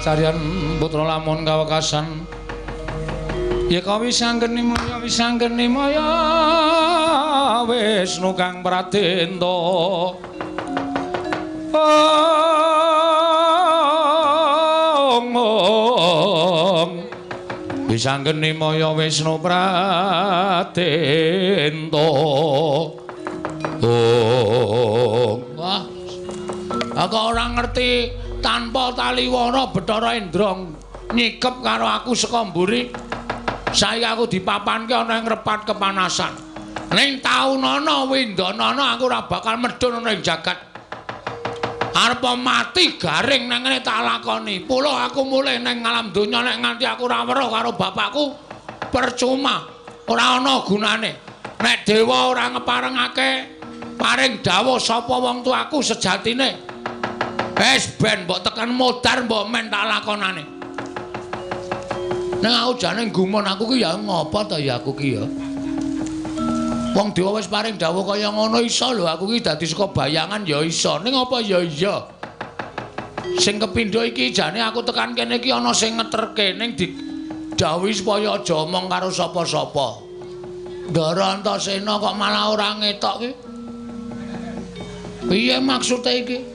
Kacaryan putra lamun kawekasan. Yeka wisanggeni maya wisanggeni maya Wisnu kang pradenta. Ong ong wisanggeni maya Wisnu pradenta. Ong. Wah, aku ora ngerti tanpa taliwana Bathara Indra nyikep karo aku saka mburi. Saiki aku dipapanke ana ing repat kepanasan. Ning taunana windanana aku ora bakal medhun ana ing jagat. Arep mati garing nang ngene tak lakoni. Pula aku mulih ning alam donya nek nganti aku ora weruh karo bapakku percuma, ora ana gunane. Nek dewa ora ngeparengake paring dawuh sapa wong tuaku sejatine. Wis ben mbok tekan modar mbok men tak lakonane. Ning aku jane gumun aku ki ya ngopo ta ya aku ki ya. Wong dewa wis paring dawuh kaya ngono iso lho aku ki dadi saka bayangan ya iso. Ning apa ya iya. Sing kepindho iki jane aku tekan kene iki ana sing ngeterke ning didhawuhi supaya aja omong karo sapa-sapa. Ndara Antasena kok malah ora ngetok ki. Piye maksude iki?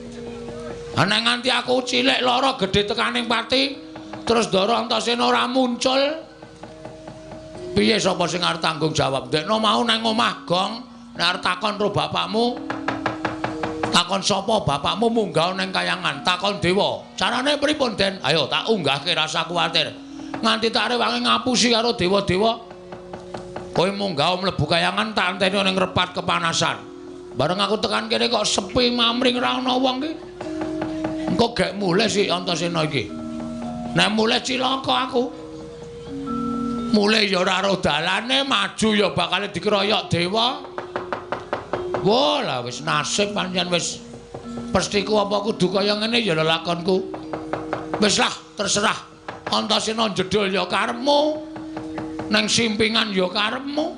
Ana nganti aku cilik lara gedhe tekaning pati terus Ndara Antasena ora muncul. Piye sapa sing arep tanggung jawab? Ndekno mau nang omah gong, nek arep takon karo bapakmu, takon sapa bapakmu munggah nang kayangan, takon dewa. Carane pripun, Den? Ayo tak unggahke rasa kuwatir. Nganti tak rewangi ngapusi karo dewa-dewa. Kowe munggah mlebu kayangan tak anteni ning repat kepanasan. Bareng aku tekan kene kok sepi mamring ora ana wong ki. Engko gek mulih si Antasena iki. Nek mulih cilaka aku. Mulih ya ora ro dalane, maju ya bakal dikeroyok dewa. Wah, lah wis nasib pancen wis pestiku apa kudu kaya ngene ya lelakonku. Wis lah, terserah. Antasena jedul ya karepmu. Nang simpingan ya karepmu.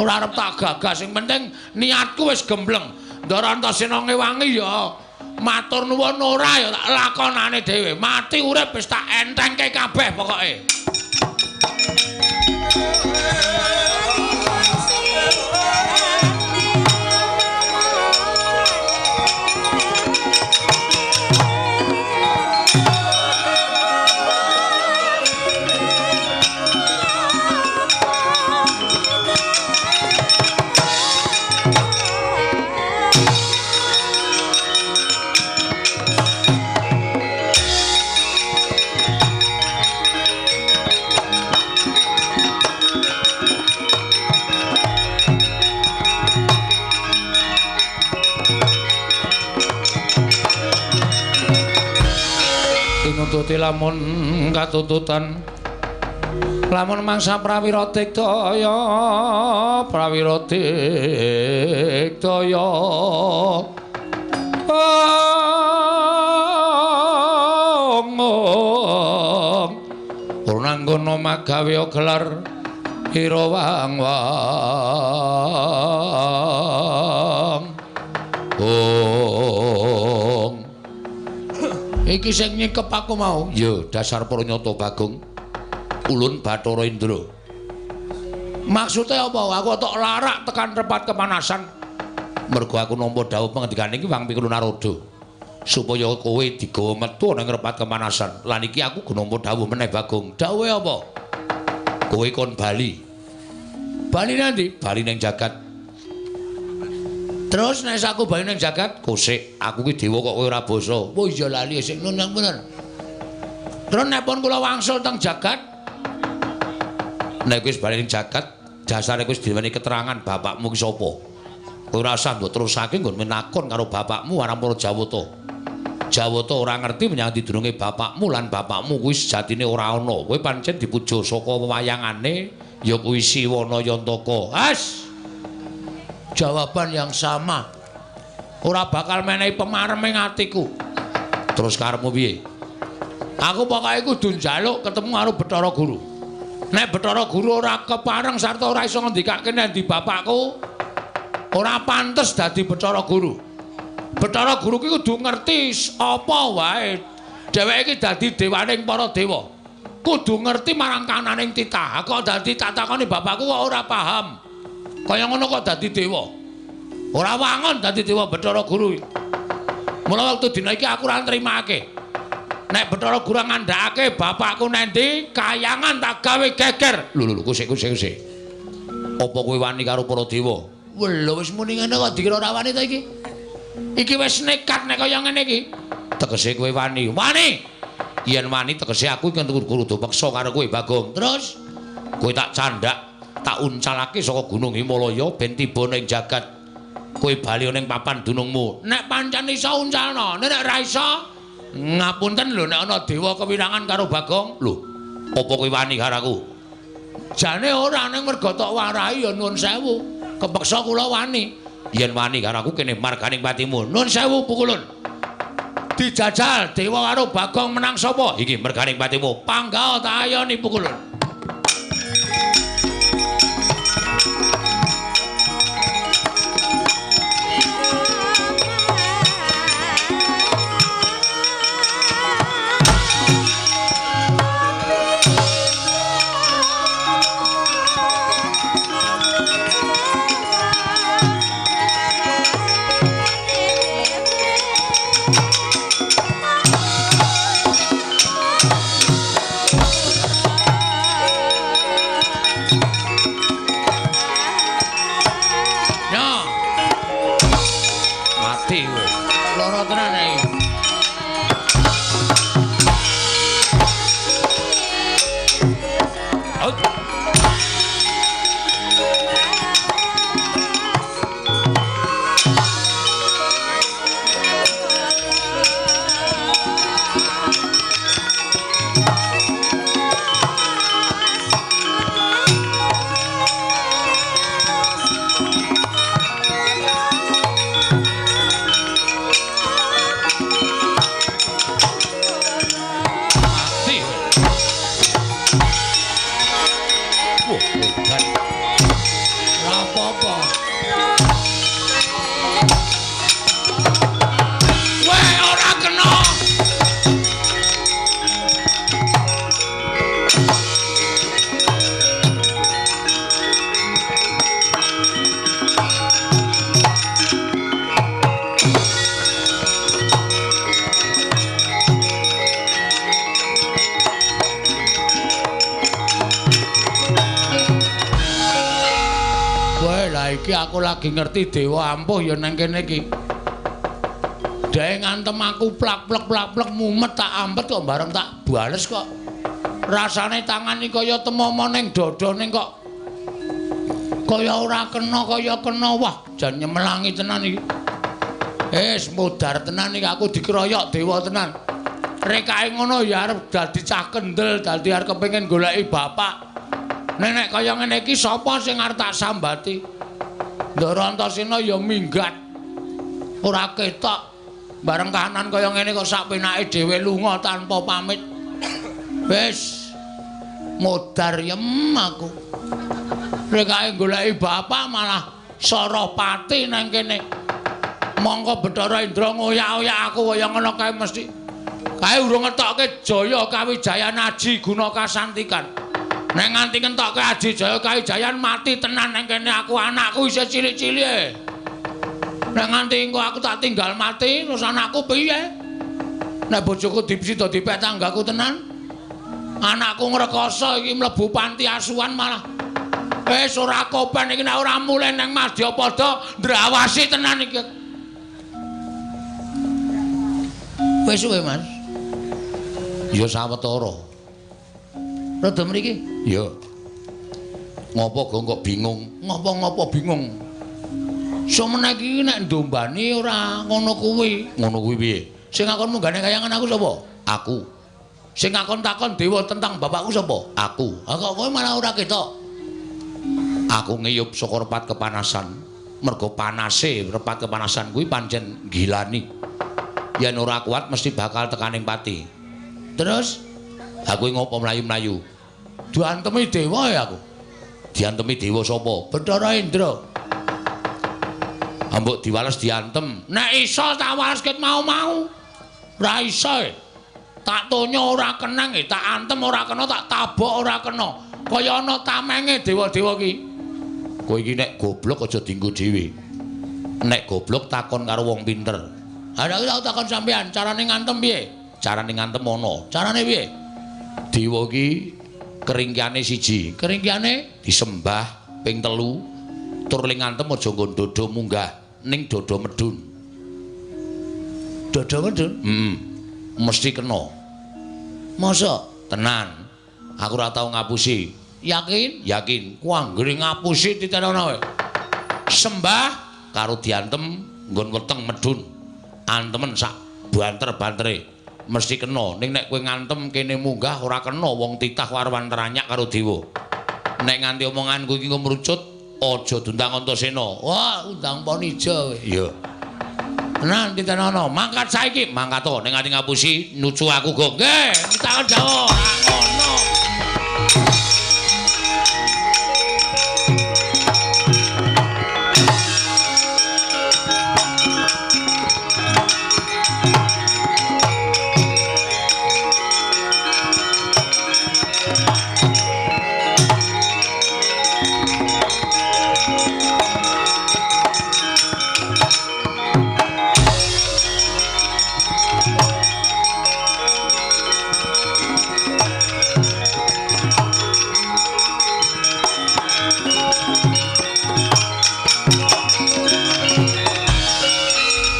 Ora arep tak gagas, sing penting niatku wis gembleng. Ndara Antasena ngewangi ya matur nuwun ora ya tak lakonane dhewe. Mati urip wis tak entengke kabeh pokoke. Tinututi lamun katututan lamun mangsa prawira diktaya prawira diktaya ong purnanggono magawe gelar ira wang wang ong. Iki sing nyikep aku mau. Ya, dasar pranyata Bagong. Ulun Bathara Indra. Maksude apa? Aku tok larak tekan repat kepanasan. Mergo aku nampa dawuh pengendikane iki Wang Pikul Narada. Supaya kowe digawa metu nang repat kepanasan. Lan iki aku nampa dawuh meneh Bagong. Dawuhe apa? Kowe kon bali. Bali nanti? Bali ning jagat. Terus nek aku bali ning jagat, kosek aku ki dewa kok kowe ora basa. Oh iya lali sik nun bener. Terus nek pun kula wangsul teng jagat, nek wis bali ning jagat, dasare wis diweni keterangan bapakmu ki sapa. Kowe ora usah mbok terusake nggon menakon karo bapakmu marang para Jawata. Jawata ora ngerti menyang didurunge bapakmu lan bapakmu kuwi sejatine ora ana. Kowe pancen dipuja saka wewayangane ya kuwi Siwana Yantaka. As. Jawaban yang sama. Ora bakal menehi pemarem ing atiku. Terus karepmu piye? Aku pokoke kudu njaluk ketemu karo Bathara Guru. Nek Bathara Guru ora kepareng sarta ora iso ngendikake nek ndi bapakku, ora pantes dadi Bathara Guru. Bathara Guru ki kudu ngerti apa wae Dheweke iki dadi dewaning para dewa. Kudu ngerti marang kananing titah. Kok dadi tak takoni bapakku kok ora paham. Kaya ngono kok dadi dewa. Ora wangun dadi dewa Bathara Guru. Mula wektu dina iki aku ora nrimake. Nek Bathara Guru ngandhakake bapakku nendi kayangan tak gawe geger. Lho lho kusik kusik kusik. Apa kowe wani karo para dewa? Lho wis muni ngene kok dikira ora wani ta iki? Iki wis nekat nek kaya ngene iki. Tegese kowe wani. Wani. Yen wani tegese aku iki kudu peksa karo kowe Bagong. Terus kowe tak candhak, tak uncalake saka Gunung Himalaya ben tiba ning jagat. Kowe bali ning papan dunungmu. Nek pancen iso uncalno, nek ora iso ngapunten lho nek ana dewa kewirangan karo Bagong. Lho, apa kowe wani karo aku? Jane ora ning mergo tok warahi ya nuwun sewu. Kepeksa kula wani. Yen wani karo aku kene marganing patimu. Nuwun sewu pukulun. Dijajal dewa karo Bagong menang sapa? Iki merganing patimu. Panggah tak ayoni pukulun. Iki aku lagi ngerti dewa ampuh ya nang kene iki. Dhek ngantem aku plak-plek plak-plek mumet tak ampet kok bareng tak bales kok. Rasane tangan iki kaya temomo ning dada ning kok kaya ora kena kaya kena. Wah, jan nyemelangi tenan iki. Wis modar tenan iki aku dikeroyok dewa tenan. Rekake ngono ya arep dadi cah kendel, dadi arep kepengin goleki bapak. Nek kaya ngene iki sapa sing arep tak sambati? Ndara Antasena ya minggat. Ora ketok. Bareng kahanan kaya ngene kok sak penake dhewe lunga tanpa pamit. Wis modar yem aku. Rekake goleki bapak malah Sarapati nang kene. Mongko Bathara Indra ngoyak-oyak aku kaya ngono kae mesti. Kae urung ngetokke Jaya Kawijayan Aji Guna Kasantikan. Nek nganti ngentokke Aji Jaya Kawijayan mati tenan nang kene aku, anakku isih cilik-cilik. Nek nganti engko aku tak tinggal mati terus anakku piye? Nek bojoku dipsida dipek tanggaku tenan. Anakku ngrekoso iki mlebu panti asuhan malah. Wis ora kopen iki nek ora mulih nang Madyapada ndrawasi tenan iki. Wis suwe, Mas. Ya sawetara. Rada mriki? Ya. Ngopo gong kok bingung? Ngopo-ngopo bingung? Semene iki nek ndombani ora ngono kuwi. Ngono kuwi piye? Sing ngakon munggane kayangan aku sapa? Aku. Sing ngakon takon dewa tentang bapakku sapa? Aku. Ha kok kowe malah ora ketok. Aku ngiyup saka repat kepanasan. Mergo panase repat kepanasan kuwi pancen gilani. Yen ora kuat mesti bakal tekaning pati. Terus aku ngopo mlayu-mlayu? Diantemi dewa ya aku. Diantemi dewa sapa? Bathara Indra. Ambok diwales diantem. Nek iso tak wales ket mau-mau. Ora iso. Tak tonyo ora kenang, tak antem ora kena, tak tabok ora kena. Kaya ana tamenge dewa-dewa ki. Kowe iki nek goblok aja dienggo dhewe. Nek goblok takon karo wong pinter. Ha nek aku takon sampean, carane ngantem piye? Carane ngantem ana. Carane piye? Dewa ki keringkiane siji, keringkiane disembah ping 3, tur ling ngantem aja nggon dodo munggah, ning dodo medun. Dodo medun? Heeh. Mesti kena. Masa? Tenan. Aku ora tau ngapusi. Yakin? Yakin. Ku anggere ngapusi titenono kowe. Sembah karo diantem nggon weteng medun. Antemen sak banter-bantere mesti kena. Ning nek kowe ngantem kene munggah ora kena, wong titah warwan teranyak karo dewa. Nek nganti omonganku iki ngrucut, aja diundang Antasena. Wah, undang Ponija kowe. Iya. Tenan titenono, mangkat saiki, mangkat to nek nganti ngapusi nucu aku go. Nggih, takon Jawa. Ngono.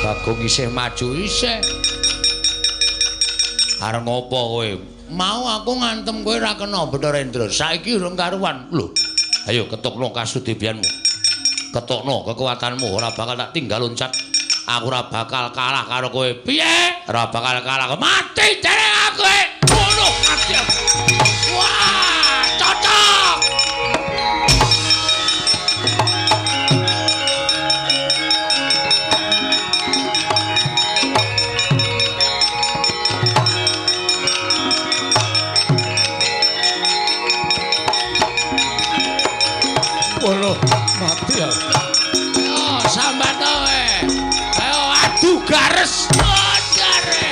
Bagong isih maju isih. Arep ngopo kowe? Mau aku ngantem kowe ora kena Bathara Indra. Saiki urung karuan. Lho, ayo ketokno kasudebianmu. Ketokno kekuatanmu, ora bakal tak tinggal loncat. Aku ora bakal kalah karo kowe. Piye? Ora bakal kalah. Mati dereng aku. Ngono mati aku. Wah, cocok. Waduh, mati ya. Ayo sambat kowe. Ayo adu gares. Gare.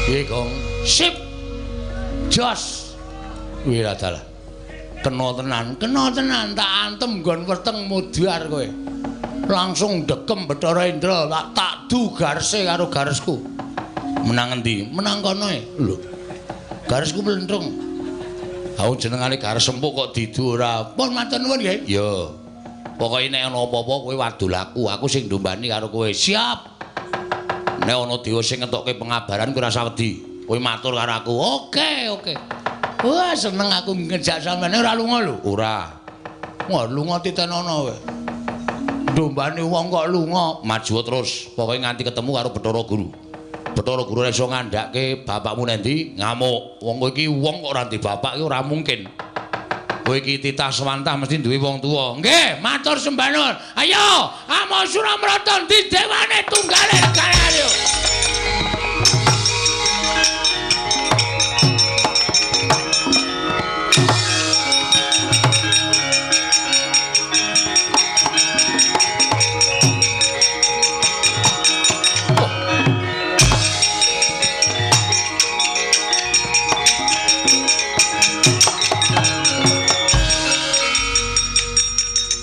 Piye, Gong? Sip. Jos. Wiradalah. Kena tenan, kena tenan tak antem nggon weteng mudhar kowe. Langsung dekem Bathara Indra, tak du garese karo garesku. Menang endi? Menang kono e. Lho. Garesku mlentrung. Aku jenengane gares empuk kok didu ora. Pun matur nuwun nggih. Ya. Pokoke nek ana apa-apa kowe wadul aku, aku sing ndombani karo kowe. Siap. Nek ana dewa sing ngetokke pengabaran kowe ora usah wedi. Kowe matur karo aku. Oke, oke. Wah, seneng aku ngejak sampeyan ora lunga lho. Ora. Wah, lunga titenono kowe. Dombane wong kok lunga, maju terus. Pokoke nganti ketemu karo Bathara Guru. Bathara Guru ora iso ngandhake bapakmu nendi, ngamuk. Wong kowe iki wong kok ora ndek bapak iki ora mungkin. Kowe iki titah swantah mesti duwe wong tuwa. Nggih, matur sembah nuwun. Ayo, amo Suramrata ndi dewane tunggale regane ayo.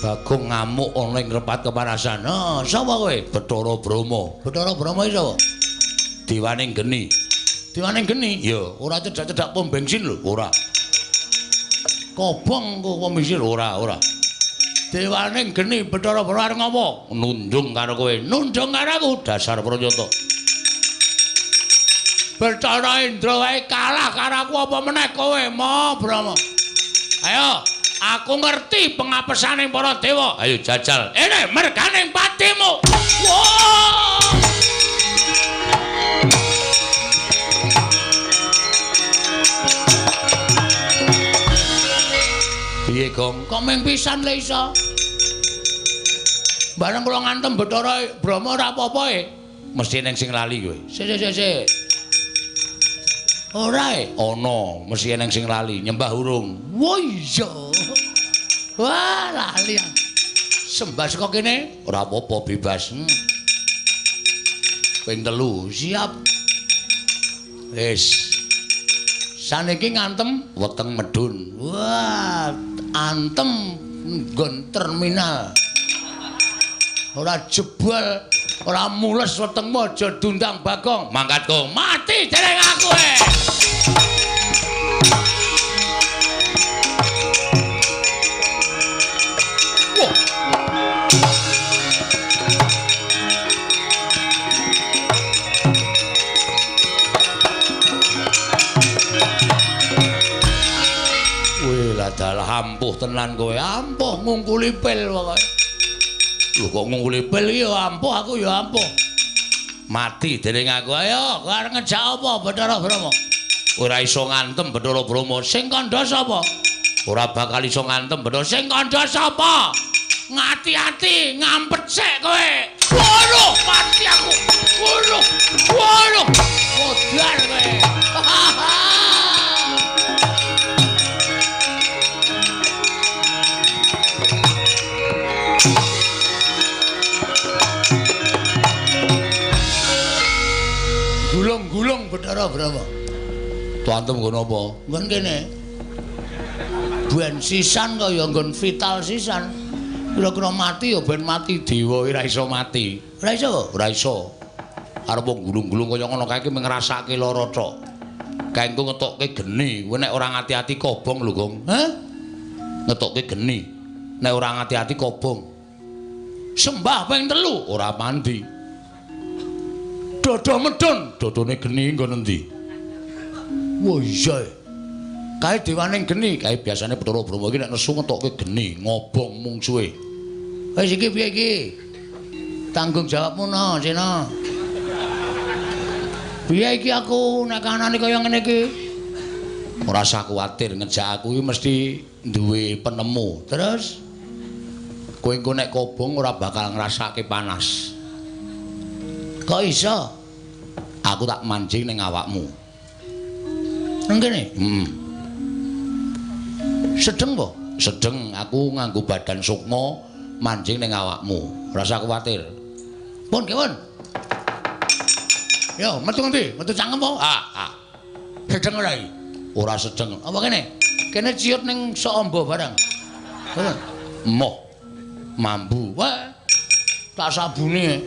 Bagong ngamuk ana ing repat kepanasan. "Ha, sapa kowe?" "Bathara Brahma." "Bathara Brahma iki sapa?" "Dewane geni." "Dewane geni?" "Ya, ora cedhak-cedhak pom bensin lho." "Ora." "Kobong kok pom bensin?" "Ora, ora." "Dewane geni Bathara Brahma arep ngopo?" "Nundung karo kowe." "Nundung karo aku?" "Dasar pranyata." Bathara Indra wae kalah karo aku apa meneh kowe, Ma Brahma. Ayo, aku ngerti pengapesane para dewa. Ayo jajal. Ene merganing patimu. Wah! Piye, Gong? Kok mung pisan le iso? Bareng kula ngantem Bathara Brahma ora apa-apa e. Mesti eneng sing lali kowe. Sik sik sik. Ora e? Ana, mesti eneng sing lali, nyembah urung. Wah iya. Wah, lali. Sembah saka kene ora apa-apa bebas. Ping 3 siap. Wis. Saniki ngantem weteng medun. Wah, antem nggon terminal. Ora jebol, ora mules wetengmu aja dundang Bagong. Mangkat kok mati dereng aku. Dalah ampuh tenan kowe, ampuh ngungkuli pil pokoke. Lho kok ngungkuli pil iki ya ampuh, aku ya ampuh. Mati dening aku. Ayo, kowe arep ngejak apa Bathara Brahma? Ora iso ngantem Bathara Brahma. Sing kandha sapa? Ora bakal iso ngantem Bathara. Sing kandha sapa? Ngati-ati, ngampet sik kowe. Waduh, mati aku. Waduh. Waduh. Modar kowe. Gulung-gulung Bathara Brahma. Tuantem nggon apa? Nggon kene. Ben sisan kaya nggon vital sisan. Kira-kira mati ya ben mati dewa ora iso mati. Ora iso? Ora iso. Arep wong gulung-gulung kaya ngono kae iki ngrasake lara tok. Kae engko ngetokke geni, kowe nek ora ngati-ati kobong lho, Gong. Hah? Ngetokke geni. Nek ora ngati-ati kobong. Sembah ping 3 ora mandi. Dodo medun, dodone geni nggon endi? Wah iya. Kae dewaning geni, kae biasane Bathara Brahma iki nek nesu ngetokke geni, ngobong mungsuhe. Wis iki piye iki? Tanggung jawabmu no, Sena. Piye iki aku nek kanane kaya ngene iki? Ora usah kuwatir, ngejak aku iki mesti duwe penemu. Terus kowe engko nek kobong ora bakal ngrasake panas. Kok iso? Aku tak mancing ning awakmu. Nang kene? Heeh. Sedeng po? Sedeng, aku nganggo badan sukma mancing ning awakmu. Ora usah kuwatir. Pun, kewon. Yo, metu ngendi? Metu cangkem po? Ah, ah. Sedeng ora iki? Ora sedeng. Apa kene? Kene ciut ning sok amba barang. Heeh. Moh. Mambu. Wah. Tak sabune.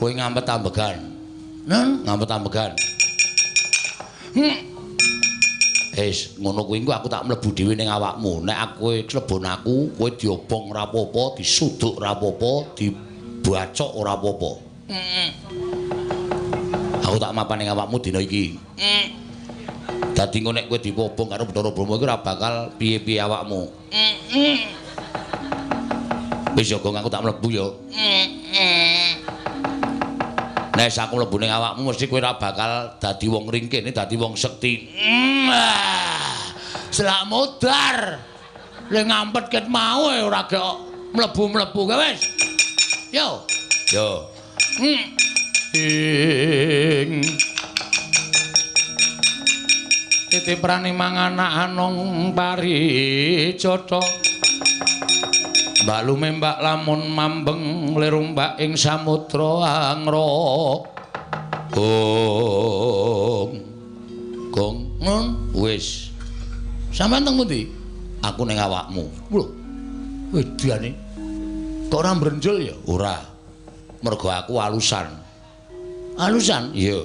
Kowe ngampet ambegan. Nen, ngampet ambegan. Wis, ngono kuwi engko aku tak mlebu dhewe ning awakmu. Nek aku klebon aku, kowe diobong ora apa-apa, disuduk ora apa-apa, dibacok ora apa-apa. Aku tak mapan ning awakmu dina iki. Dadi engko nek kowe diobong karo Bathara Brahma iki ora bakal piye-piye awakmu. Wis ya, Gong, aku tak mlebu ya. Nek aku mlebu ning awakmu mesti kowe ora bakal dadi wong ringkih, dadi wong sekti. Selak modar. Le ngampet ket mau ora gek mlebu-mlebu kae wis. Yo. Yo. Ing titiprane manganak anong parijata. Mbak lumembak lamun mambeng lirumbak ing samudra angra. Gong. Gong, nun wis. Sampeyan teng pundi? Aku ning awakmu. Lho. Wedane. Kok ora mbrenjul ya? Ora. Mergo aku alusan. Alusan? Iya.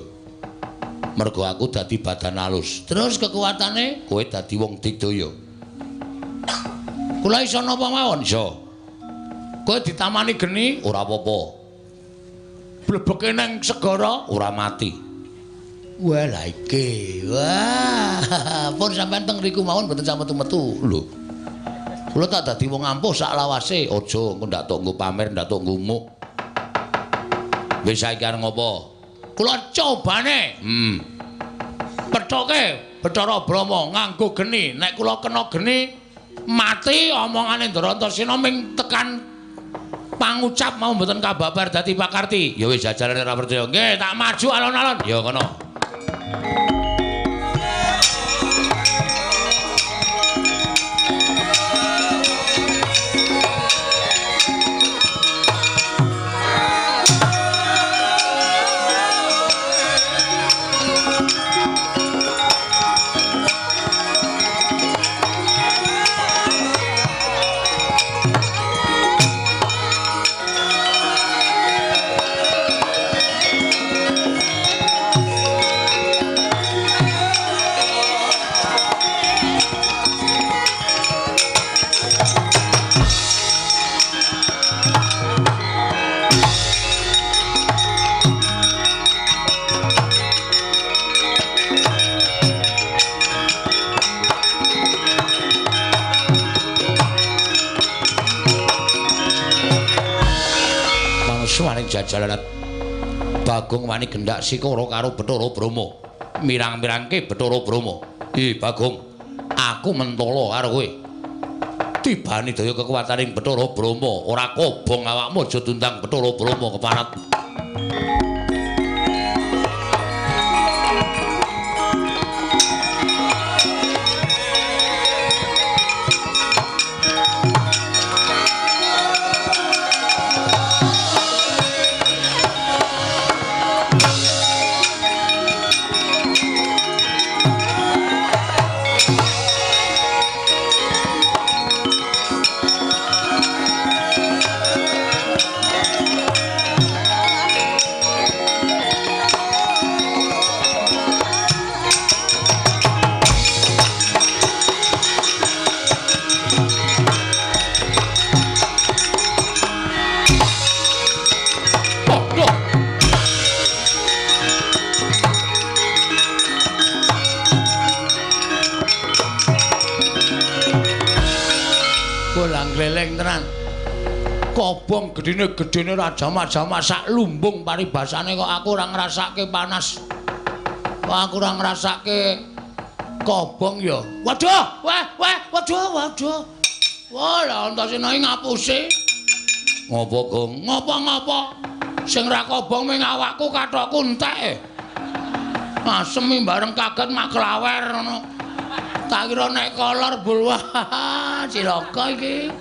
Mergo aku dadi badan alus. Terus kekuatane kowe dadi wong digdaya. Kula iso napa mawon? Iso. Kowe ditamani geni ora apa-apa. Blebeke nang segara ora mati. Wah lha iki. Wah, pun sampean teng riku mawon mboten sampe metu-metu. Lho. Kula tak dadi wong ampuh sak lawase. Aja engko ndak tok nggo pamer, ndak tok ngumuk. Wis saiki arep ngopo? Kula cobane. Pethoke Bathara Brahma nganggo geni. Nek kula kena geni mati omongane Ndrantasena ming tekan pangucap mau mboten kababar dadi pakarti. Ya wis jajalane ora percaya. Nggih, tak maju alon-alon. Ya kono. jajalalat. Bagong wani gendak sikara karo Bathara Brahma. Mirang-mirangke Bathara Brahma. "Ih, Bagong, aku mentala karo kowe. Tibane daya kekuwataning Bathara Brahma, ora kobong awakmu aja tundang Bathara Brahma keparat." Gleleng tenan. Kobong gedene-gedene ra jamak-jamak sak lumbung paribasane kok aku ora ngrasake panas. Kok aku ora ngrasake kobong ya. Waduh, wah, wah, waduh, waduh. Wah, lah Antasena iki ngapusi. Ngopo, Gong? Ngopo-ngopo? Sing ra kobong ming awakku kathokku entek. Asem bareng kaget mak klawer ngono. Tak kira nek kolor bul, wah, cilaka iki.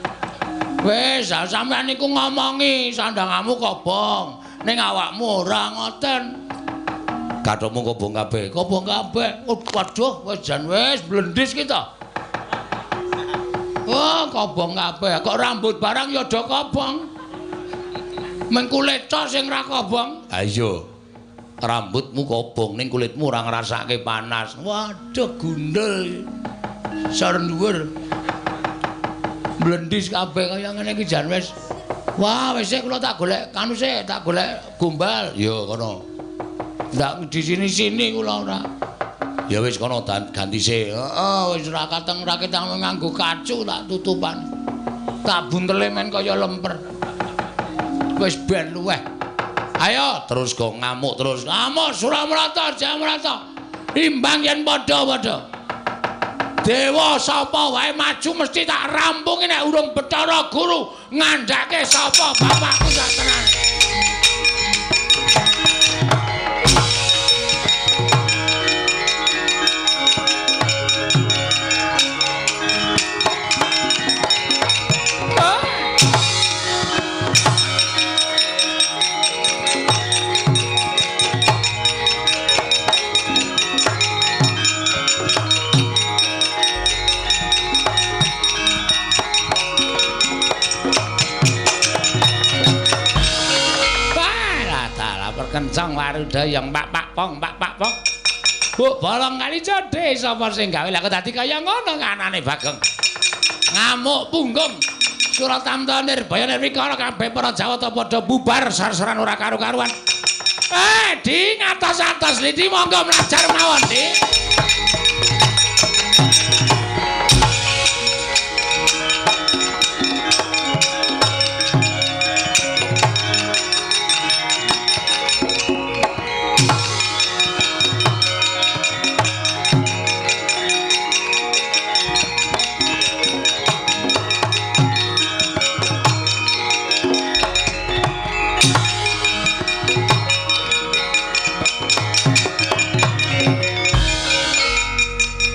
Wis, sampean niku ngomongi sandangamu kobong, ning awakmu ora ngoten. Kathokmu kobong kabeh, kobong kabeh. Waduh, wis jan wis blendis ki to. Oh, kobong kabeh. Kok rambut barang ya do kobong. Meng kulit tok sing ra kobong. Ha iya. Rambutmu kobong ning kulitmu ora ngrasake panas. Waduh, gundul. Sor dhuwur. Blendis kabeh kaya ngene iki jan wis. Wah, wis kula tak golek kanu sik, tak golek gombal. Ya kono. Ndak di sini-sini kula ora. Ya wis kono ganti sik. Heeh, wis ora kateng ra ketang nganggo kacu tak tutupan. Tak buntele men kaya lemper. Wis ben luweh. Ayo terus kok ngamuk terus. Ngamuk Suramrata, Jamrata. Imbang yen padha-padha. Dewa sapa wae maju mesti tak rampungi nek urung Bathara Guru ngandhake sapa bapakku sak tenan. Kencang warudayang pak pak pong pak pak pong. Bu bolong kali jodhe sapa sing gawe lha kok dadi kaya ngono nganane Bagong. Ngamuk punggung. Suratamta Nirbaya Nirwikara kabeh para Jawata padha bubar sar-saran ora karu-karuan. Di ngatos-atos lidi monggo mlajar mawon, Di.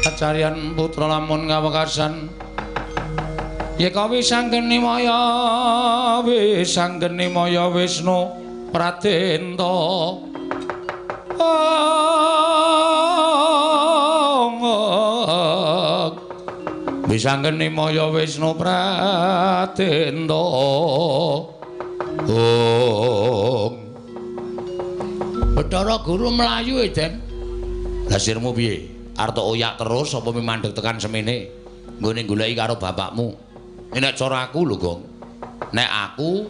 Kacarian putra lamun kawekasan yeka wisanggeni maya wisanggeni maya Wisnu Pradenta. Wisanggeni maya Wisnu Pradenta. Om Bathara Guru mlayu Den. Lah sirmu piye? Arep oyak terus apa mandeg tekan semene nggone goleki karo bapakmu. Nek cara aku lho, Gong. Nek aku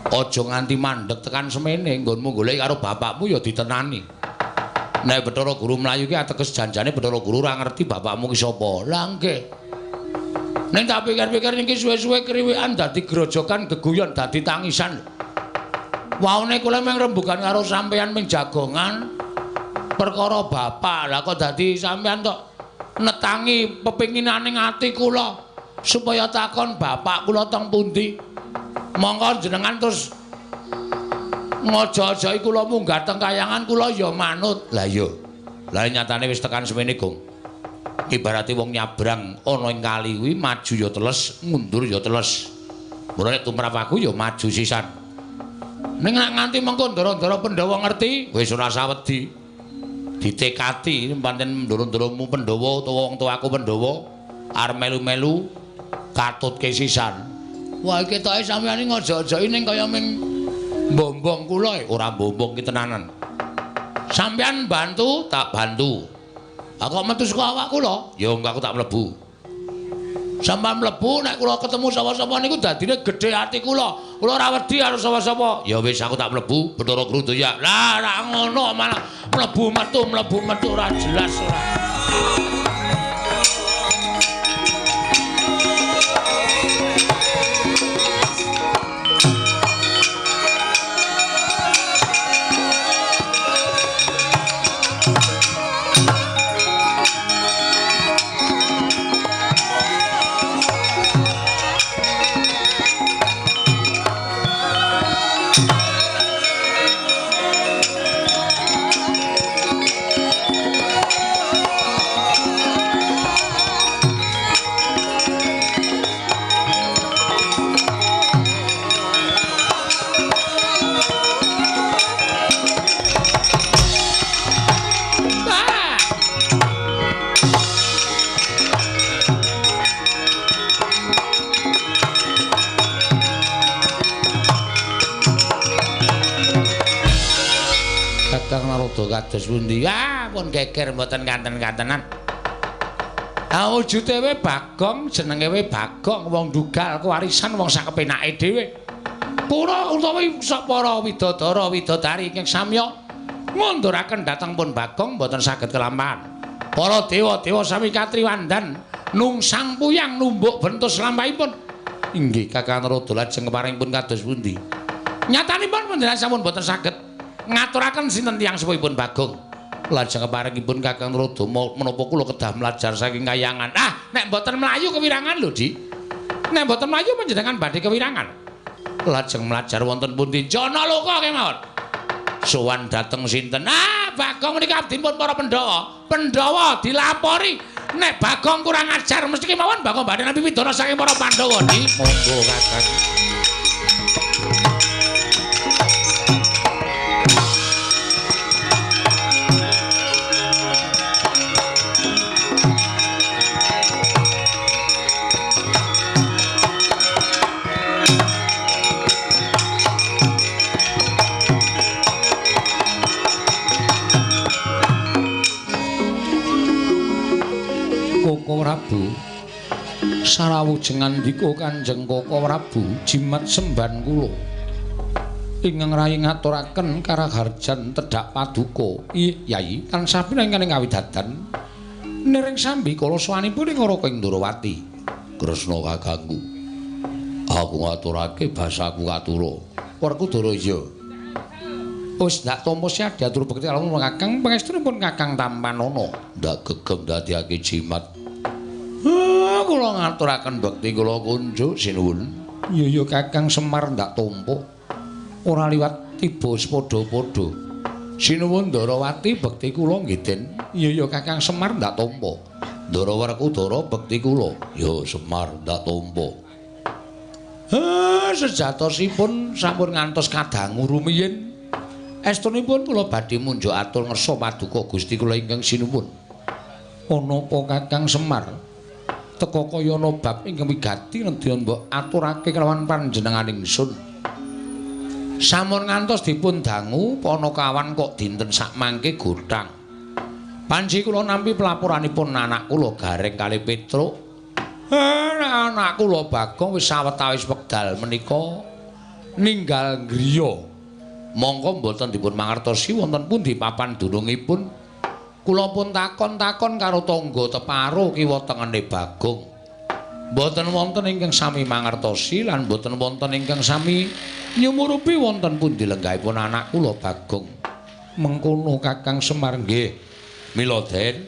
aja nganti mandeg tekan semene nggonmu goleki karo bapakmu ya ditenani. Nek Bathara Guru mlayu ki ateges janjane Bathara Guru ora ngerti bapakmu ki sapa. Lah nggih. Ning tak pikir-pikir niki suwe-suwe kriwikan dadi grojokan geguyon dadi tangisan. Waune kula mung rembugan karo sampeyan ming jagongan perkara bapak. Lah kok dadi sampeyan tok netangi pepinginane ati kula supaya takon bapak kula teng pundi. Monggo jenengan terus ngojo-ojoki kula munggah teng kayangan kula ya manut. Lah iya. Lah nyatane wis tekan semene, Gong. Ibarate wong nyabrang ana ing kali kuwi maju ya teles, mundur ya teles. Mula nek tumrap aku ya maju sisan. Ning nek nganti mengko ndara-ndara Pandhawa ngerti, wis ora sawedi. Ditekati pancen ndara-ndaramu Pandhawa utawa wong tuaku Pandhawa arep melu-melu katutke sisan. Wah, ketoke sampeyan iki ngojo-ojoki ning kaya ming mbombong kula, ora mbombong ki tenanan. Sampeyan bantu, tak bantu. Aku kok metu saka awak kula? Ya engko aku tak mlebu. Sampeyan mlebu nek kula ketemu sapa-sapa niku dadine gedhe ati kula. Kula ora wedi karo sapa-sapa. Ya wis aku tak mlebu, Bathara Krudoya. Lah ora ngono malah mlebu metu ora jelas ora. Kados pundi? Ah, pun geger mboten kanten-kantenan. Ah, wujude we Bagong, jenenge we Bagong, wong dugal kewarisan wong sak kepenake dhewe. Pura utawi para widodara widodari ingkang samya ngunduraken dhateng pun Bagong mboten saged kelampahan. Para dewa-dewa sami katriwandan nungsang puyang numbuk bentus lampahipun. Inggih Kakang Narada lajeng keparingipun kados pundi? Nyatanipun panjenengan sampun mboten saged ngaturaken sinten tiyang sepuhipun Bagong. Lajeng keparingipun Kakang Narada menapa kula kedah mlajar saking kayangan. Ah, nek mboten mlayu kewirangan lho, Dik. Nek mboten mlayu panjenengan badhe kewirangan. Lajeng mlajar wonten pundi? Janaloka kemawon. Sowan dhateng sinten? Ah, Bagong menika abdinipun para Pandhawa. Pandhawa dilapori nek Bagong kurang ajar mesti kemawon Bagong badhe nampi pidana saking para Pandhawa, Dik. Monggo Kakang. Koko Prabu sarawujeng ngandika Kanjeng Koko Prabu jimat semban kula ingkang rayi ngaturaken karaharjan tedhak paduka. Iya Yayi tansah pinangan ing kawidadan niring sambi kala sowanipun ing Raka ing Ndrawati. Kresna kakangku, aku ngaturake basaku katura. Werkudara iya wis ndak tampa siadiatur bekti kalamun Kakang pangestunipun Kakang Tampanana ndak gegem dadiake jimat. Kula ngaturaken bekti kula kunjuk sinuwun. Iya iya Kakang Semar ndak tampa ora liwat tiba sepadha-padha. Sinuwun Ndarawati bekti kula nggih Den. Iya iya Kakang Semar ndak tampa. Ndara Werkudara bekti kula. Ya Semar ndak tampa. Sejatosipun sampun ngantos kadangu rumiyin. Estunipun kula badhe munjuk atur ngersa paduka Gusti kula ingkang sinuwun. Ana apa Kakang Semar? Teka kaya ana bab ingkang wigati nedya mbok aturake kelawan panjenengan ingsun. Sampun ngantos dipun dangu panakawan kok dinten sakmangke gothang. Panji kula nampi pelaporanipun anak kula Gareng kalih Petruk. Anak kula Bagong wis sawetawis wekdal menika ninggal griya. Mongko mboten dipun mangertosi wonten pundi papan dunungipun. Kula pun takon-takon karo tangga teparo kiwa tengene Bagong. Mboten wonten ingkang sami mangertosi lan mboten wonten ingkang sami nyumurupi wonten pundi lenggahipun anak kula Bagong. Mengkono Kakang Semar nggih. Mila Den,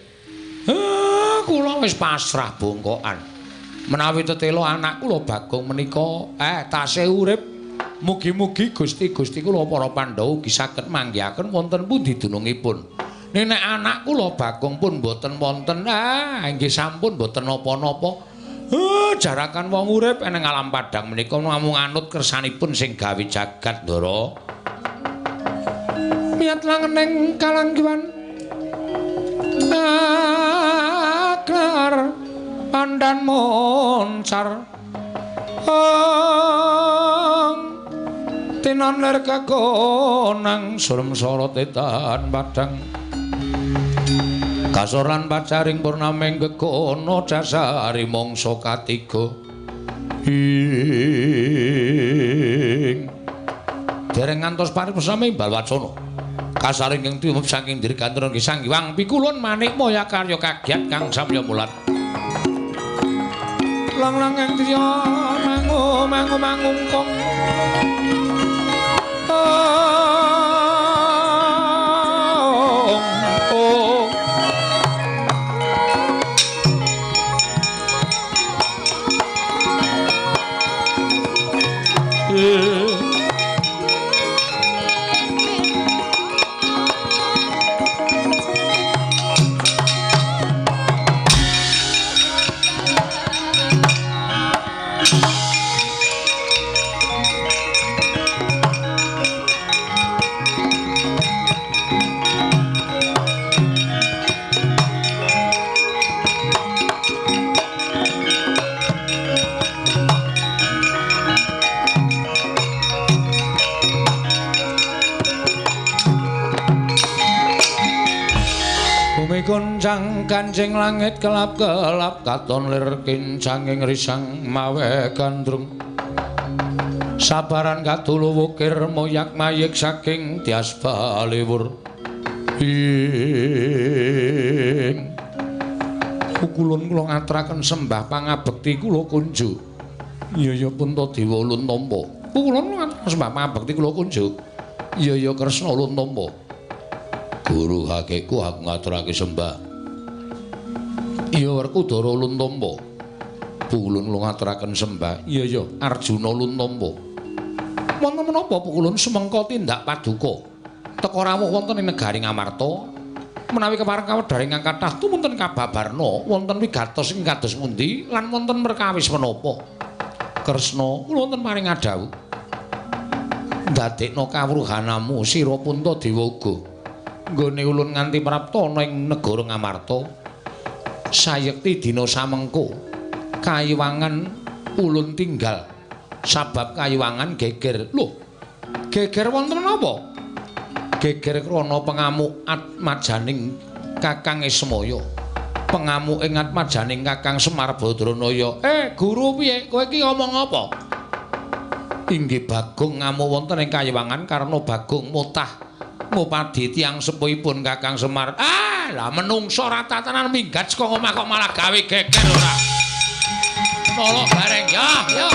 kula wis pasrah bongkokan. Menawi tetela anak kula Bagong menika tasih urip, mugi-mugi Gusti-gusti kula para Pandhawa ugi saged manggihaken wonten pundi dunungipun. Nek anak kula Bagong pun mboten wonten, nggih sampun mboten napa-napa. Jarakan wong urip eneng alam padhang menika namung anut kersanipun sing gawe jagat, Ndara. Miyat langeneng kalanggiwan akar pandan moncar tinon lir kekonang surem sorot etan padhang kasor lan pacaring purnaming gegono dasari mangsa katiga. Ing dereng ngantos paripurna imbal wacana kasaring ing timup saking dirgantara nggih Sang Hyang Pikulun manik maya karya kagiat kang samya mulat. Lang-lang ing driya mangu mangu mangungkung Goncang kancing langit kelap-kelap katon lir kincanging risang mawe gandrung sabaran kadulu wukir moyak mayik saking tias baliwur. Ing pukulun kula ngaturaken sembah pangabekti kula kunjuk. Iya ya Puntadewa ulun tampa. Pukulun ngaturaken sembah pangabekti kula kunjuk. Iya ya Kresna ulun tampa. Guru hakiku aku ngaturake sembah. Iya Werkudara ulun tampa. Pukulun kula ngaturaken sembah. Iya ya Arjuna ulun tampa. Wonten menapa pukulun semengka tindak paduka teka rawuh wonten ing negari Ngamarta menawi kepareng kawedhar ingkang kathah tumunten kababarna wonten wigatos ing kados pundi lan wonten perkawis menapa. Kresna kula wonten paring adhawuh ndadekna kawruhanamu sira Puntadewa uga nggone ulun nganti prapta ana ing negara Ngamarta sayekti dina samengko kayiwangan ulun tinggal sabab kayiwangan geger. Lho, geger wonten menapa? Geger krana pengamuk atmajaning Kakang Ismaya. Pengamuk ing atmajaning Kakang Semar Badranaya. Guru piye? Kowe iki ngomong apa? Inggih Bagong ngamuk wonten ing kayiwangan karena Bagong motah ngupadi tiyang sepuhipun Kakang Semar. Ah, lah menungso ratatanan minggat saka omah kok malah gawe geger ora. Nolok bareng ya, ya.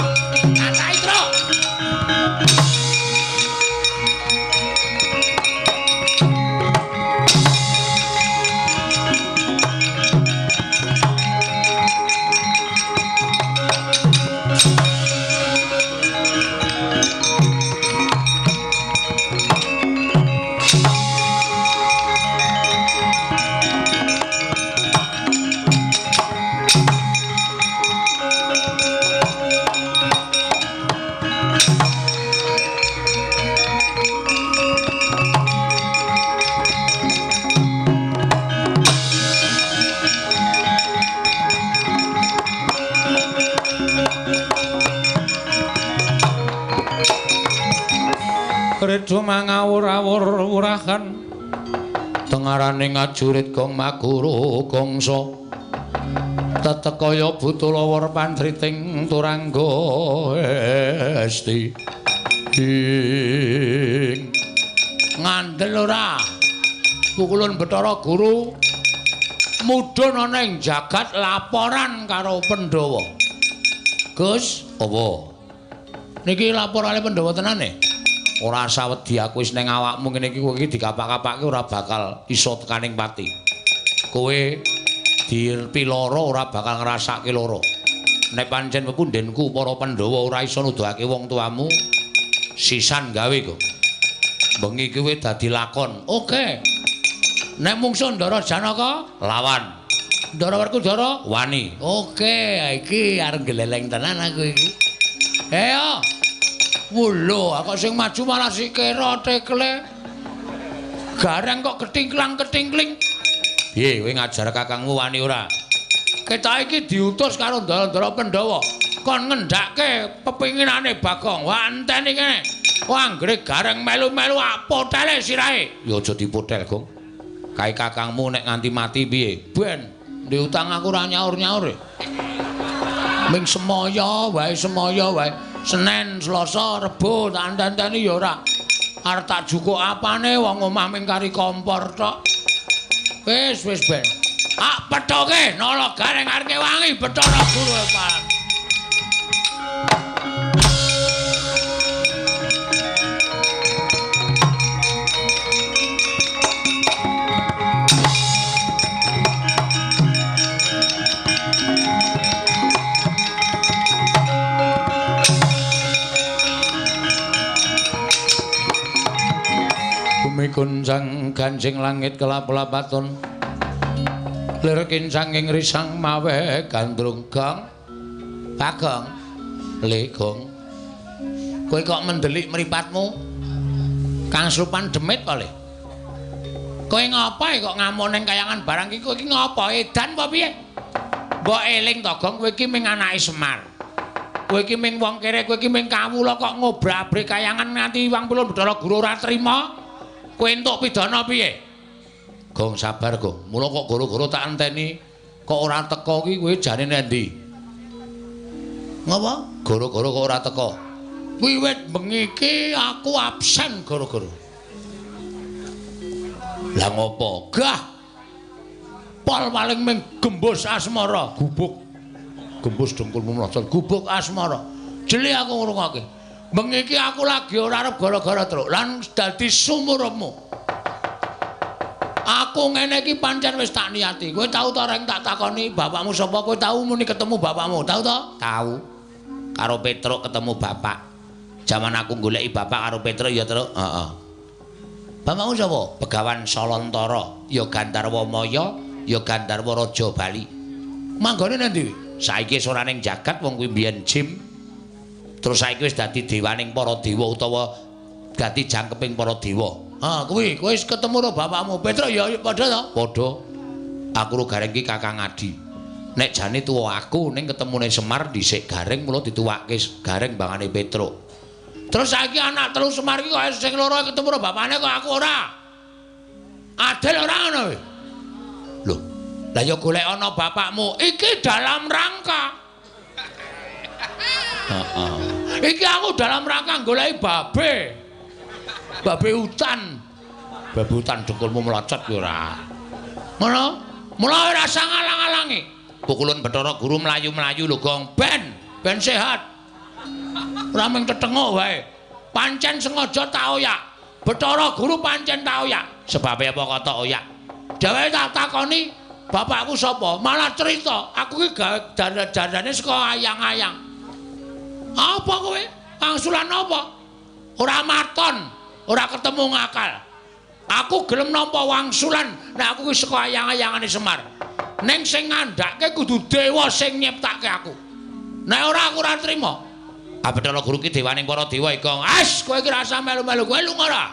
Kacahi, Tru. Redo mangawur-awur urahan tengarane ngajurit gong maguru gongso tetekaya buta lawar pantriting turangga esti. Ing ngandel ora pukulun Bathara Guru mudhun ana ing jagat laporan karo Pandhawa. Gus, apa? Niki laporane Pandhawa tenane? Ora usah wedi aku wis ning awakmu ngene iki kowe iki dikapak-kapake ora bakal iso tekaning pati. Kowe dipiloro ora bakal ngrasake lara. Nek pancen pepundhenku para Pandhawa ora iso nuduhake wong tuamu, sisan gawe kok. Bengi kowe dadi lakon. Oke. Nek mungsuh Ndara Janaka lawan. Ndara Werkudara wani. Oke, iki arep gleleng tenan aku iki. Ayo. Wulo, aku sing maju malah sikira tekle. Gareng kok ketingklang-ketingkling. Piye kowe ngajar kakangmu wani ora? Kita iki diutus karo ndara-ndara Pandhawa kon ngendhake pepinginane Bagong. Wah, enteni kene. Wah, anggere gareng melu-melu apotele sirahe. Ya aja dipotel, Gong. Kae kakangmu nek nganti mati piye? Ben, diutang aku ora nyaur-nyaur. Ming semaya wae, semaya wae. Senin, Selasa, Rebo tak enteni ya ora. Arep tak jukuk apane wong omah ming kari kompor tok. Wis, wis ben. Ah, pethoke nala gareng arep wangi Bathara Guru paran. Bumi guncang ganjing langit kelap-lapaton. Lir kincang ing risang mawe gandrung. Gong. Bagong. Le Gong. Kowe kok mendelik mripatmu? Kang Slupan demit kok le. Kowe ngapa kok ngamuk ning kayangan barang iki? Kowe iki ngapa? Edan apa piye? Mbok eling to Gong, kowe iki ming anake Semar. Kowe iki ming wong kere, kowe iki ming kawula kok ngobrak-abrik kayangan nganti wang pulun Bathara Guru ora trima. Kowe entuk pidana piye? Gong sabar, Gong. Mula kok goro-goro tak enteni kok ora teko ki kowe jane nendi? Ngapa? Goro-goro kok ora teko. Wiwit bengi iki aku absen goro-goro. Lah ngopo? Gah. Pol paling ming gembus asmara, gubuk. Gembus dengkulmu mlocot, gubuk asmara. Jeli aku ngrungokke. Bengi iki aku lagi ora arep gara-gara truk lan dadi sumurupmu. Aku ngene iki pancen wis tak niati. Kowe tau ta reng tak takoni bapakmu sapa? Kowe tau muni ketemu bapakmu? Tau ta? Tau. Karo Petruk ketemu bapak. Jaman aku goleki bapak karo Petruk ya, Truk. Heeh. Bapakmu sapa? Begawan Salantara, ya Gandharwa Maya, ya Gandharwa Raja Bali. Manggone nang ndi? Saiki wis ora ning jagat wong kuwi mbiyen jim. Terus saiki wis dadi dewaning para dewa utawa dadi jangkeping para dewa. Ah, kuwi kowe wis ketemu karo bapakmu. Petruk ya padha ta? Padha. Aku ro Gareng iki Kakang Adi. Nek jane tuwa aku ning ketemune Semar dhisik Gareng mula dituwake Gareng bangane Petruk. Terus saiki anak telu Semar iki kok sing loro ketemu karo bapakne kok aku ora. Adil ora ngono kowe? Lho, lah ya golek ana bapakmu. Iki dalam rangka. Heeh. Iki aku dalam rangka goleki babe. Babe hutan. Babe hutan dengkulmu mlocot kowe ora. Ngono? Mula ora usah ngalang-alangi. Pukulun Bathara Guru mlayu-mlayu lho, Gong. Ben, ben sehat. Ora mung tetenguk wae. Pancen sengaja tak oyak. Bathara Guru pancen tak oyak. Sebabe apa kok tak oyak? Dheweke tak takoni bapakku sapa? Malah cerita, aku iki gawe dandane saka ayang-ayang. Apa kowe? Angsulan apa? Ora maton, ora ketemu ngakal. Aku gelem nampa wangsulan nek aku iki saka ayang-ayangane Semar. Ning sing ngandhake kudu dewa sing nyiptake aku. Nek ora aku ora trima. Ah Bathara Guru ki dewaning para dewa iki, Gong. As, kowe iki rasa melu-melu kowe lunga ora?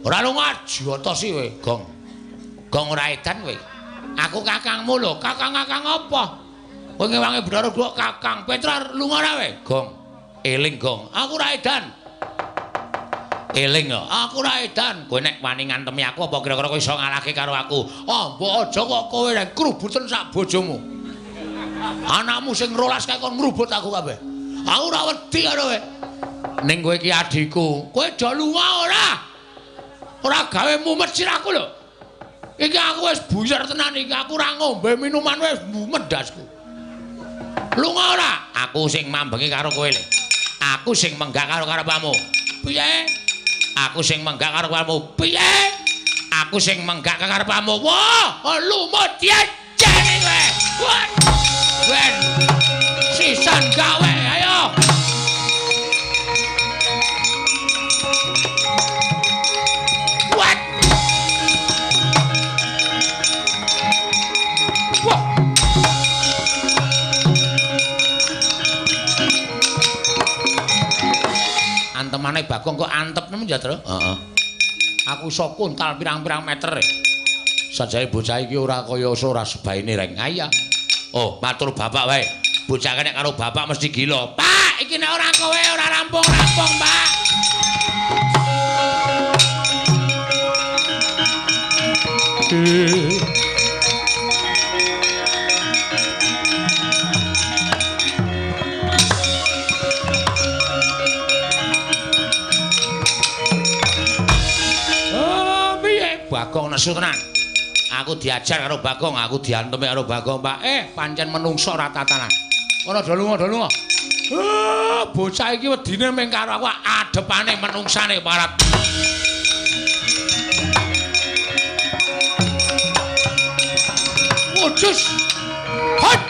Ora lunga jotosi kowe, Gong. Gong ora edan kowe. Aku kakangmu lho, kakang-kakang apa? Kowe ngewangi Bathara Guru kakang. Petra lunga ora kowe? Gong. Eling, Gong. Aku ora edan. Eling ya, aku ora edan. Kowe nek wani ngantemi aku apa kira-kira kowe iso ngalahke karo aku? Oh, mbok aja kok kowe nek krubuten sak bojomu. Anakmu sing rolas kae kon ngrubut aku kabeh. Aku ora wedi karo kowe. Ning kowe iki adhiku. Kowe do lunga ora? Ora gawe mumet sirahku lho. Iki aku wis buyar tenan iki. Aku ora ngombe minuman wis mumet ndasku. Lunga ora? Aku sing mambengi karo kowe le. Aku sing menggak karo karepmu. Piye? Aku sing menggak karo karepmu. Piye? Aku sing menggak karepmu. Wah, lumut jejene kowe. Wah. Ben. Sisan gawe, ayo. Wah. Wah. Antemane Bagong kok antep nemen ya, Tru? Heeh. Aku iso kuntal pirang-pirang meter. Sajane bocah iki ora kaya ora sebaine reng. Ayo. Oh, matur bapak wae. Bocah nek karo bapak mesti gila. Pak, iki nek ora kowe ora rampung-rampung, Pak. Oh, piye? Bagong nesu tenan. Aku diajar karo Bagong, aku diantemi karo Bagong, Pak. Pancen menungso ora tatanan. Ora do lunga, do lunga. Bocah iki wedine mung karo aku adepane menungsane parat. Wujus. Hot.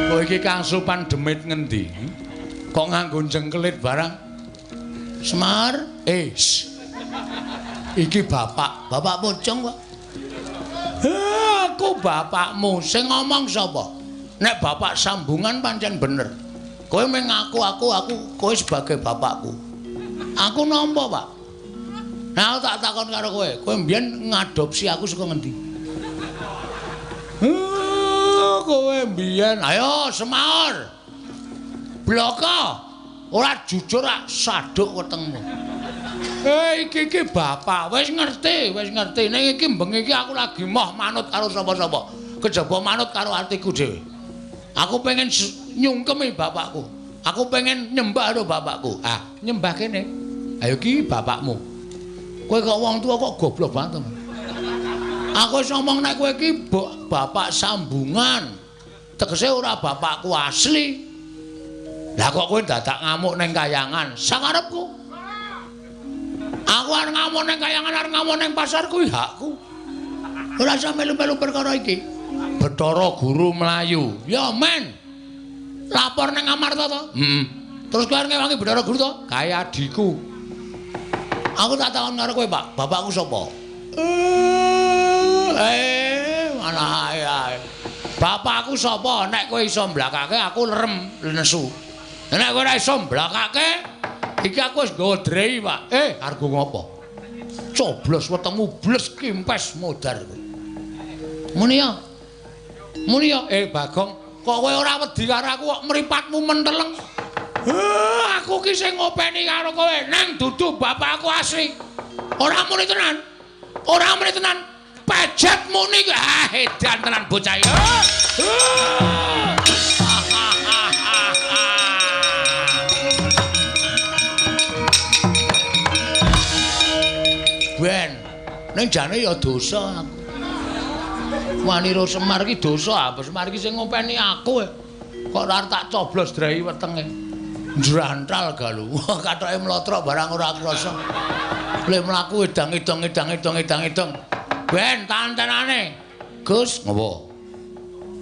Kowe iki Kang Supan demit ngendi? Kok nganggo jengkelit barang? Semar, iki bapak, bapak pocong kok. Aku bapakmu, sing ngomong sapa? Nek bapak sambungan pancen bener. Kowe mung ngaku aku kowe sebagai bapakku. Aku nampa, Pak. Nah, aku tak takon karo kowe, kowe mbiyen ngadopsi aku saka ngendi? Kowe mbiyen, ayo semaur. Bloko. Ora jujur ak saduk wetengmu. Iki iki bapak wis ngerti, wis ngerti. Ning iki bengi iki aku lagi moh manut karo sapa-sapa. Kejaba manut karo atiku dhewe. Aku pengen nyungkemi bapakku. Aku pengen nyembah karo bapakku. Ah, nyembah kene. Ayo iki bapakmu. Kowe kok wong tuwa kok goblok banget. Aku wis ngomong nek kowe iki bapak sambungan. Tegese ora bapakku asli. Lah kok kowe dadak ngamuk ning kayangan? Sakarepku. Aku arep ngamuk ning kayangan, arep ngamuk ning pasar kuwi hakku. Ora usah melu-melu perkara iki. Bathara Guru mlayu. Ya men. Lapor ning Amarta to? Heeh. Terus kowe arep ngewangi Bathara Guru to? Kae adhiku. Aku tak takon karo kowe, Pak. Bapakku sapa? Malah ae. Bapakku sapa? Nek kowe iso mblakake aku lerem nesu. Nek kowe ora iso mblakake, iki aku wis nggawa drei, Pak. Argo ngopo? Coblos wetengmu bles kimpes modar kowe. Muni ya. Muni ya, Bagong, kok kowe ora wedi karo aku kok mripatmu menteleng? Aku ki sing ngopeni karo kowe, nang dudu bapakku asli. Ora muni tenan. Ora muni tenan. Pejet muni ki. Ah, edan tenan bocah iki. Ben, ning jane ya dosa aku. Wanira Semar ki dosa, apa Semar ki sing ngopeni aku. Kok ora tak coblos drei wetenge. Njrantal galu. Kathoke mlotrok barang ora krasa. Le mlaku edang-edang edang-edang edang-edang. Ben, tantenane. Gus, ngopo?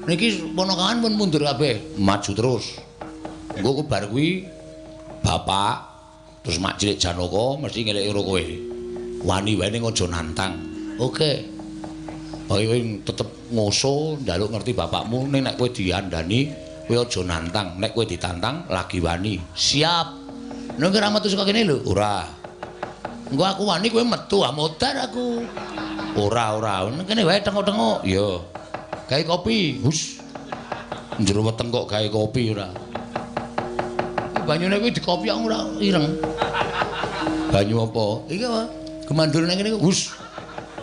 Niki ponakan pun mundur kabeh, maju terus. Engko bar kuwi bapak terus mak cilik Janaka mesti ngeleki karo kowe. Wani wae ning aja nantang. Oke. Kowe tetep ngoso njaluk ngerti bapakmu ning nek kowe diandani kowe aja nantang, nek kowe ditantang lagi wani. Siap. Nek ora metu saka kene lho, ora. Engko aku wani kowe metu ah modar aku. Ora ora, ning kene wae tengok-tengok. Iya. Gawe kopi. Hus. Njero weteng kok gawe kopi ora. Iki banyune kuwi dikopi ora ireng. Banyu apa? Iki apa? Gemandur nang kene hus.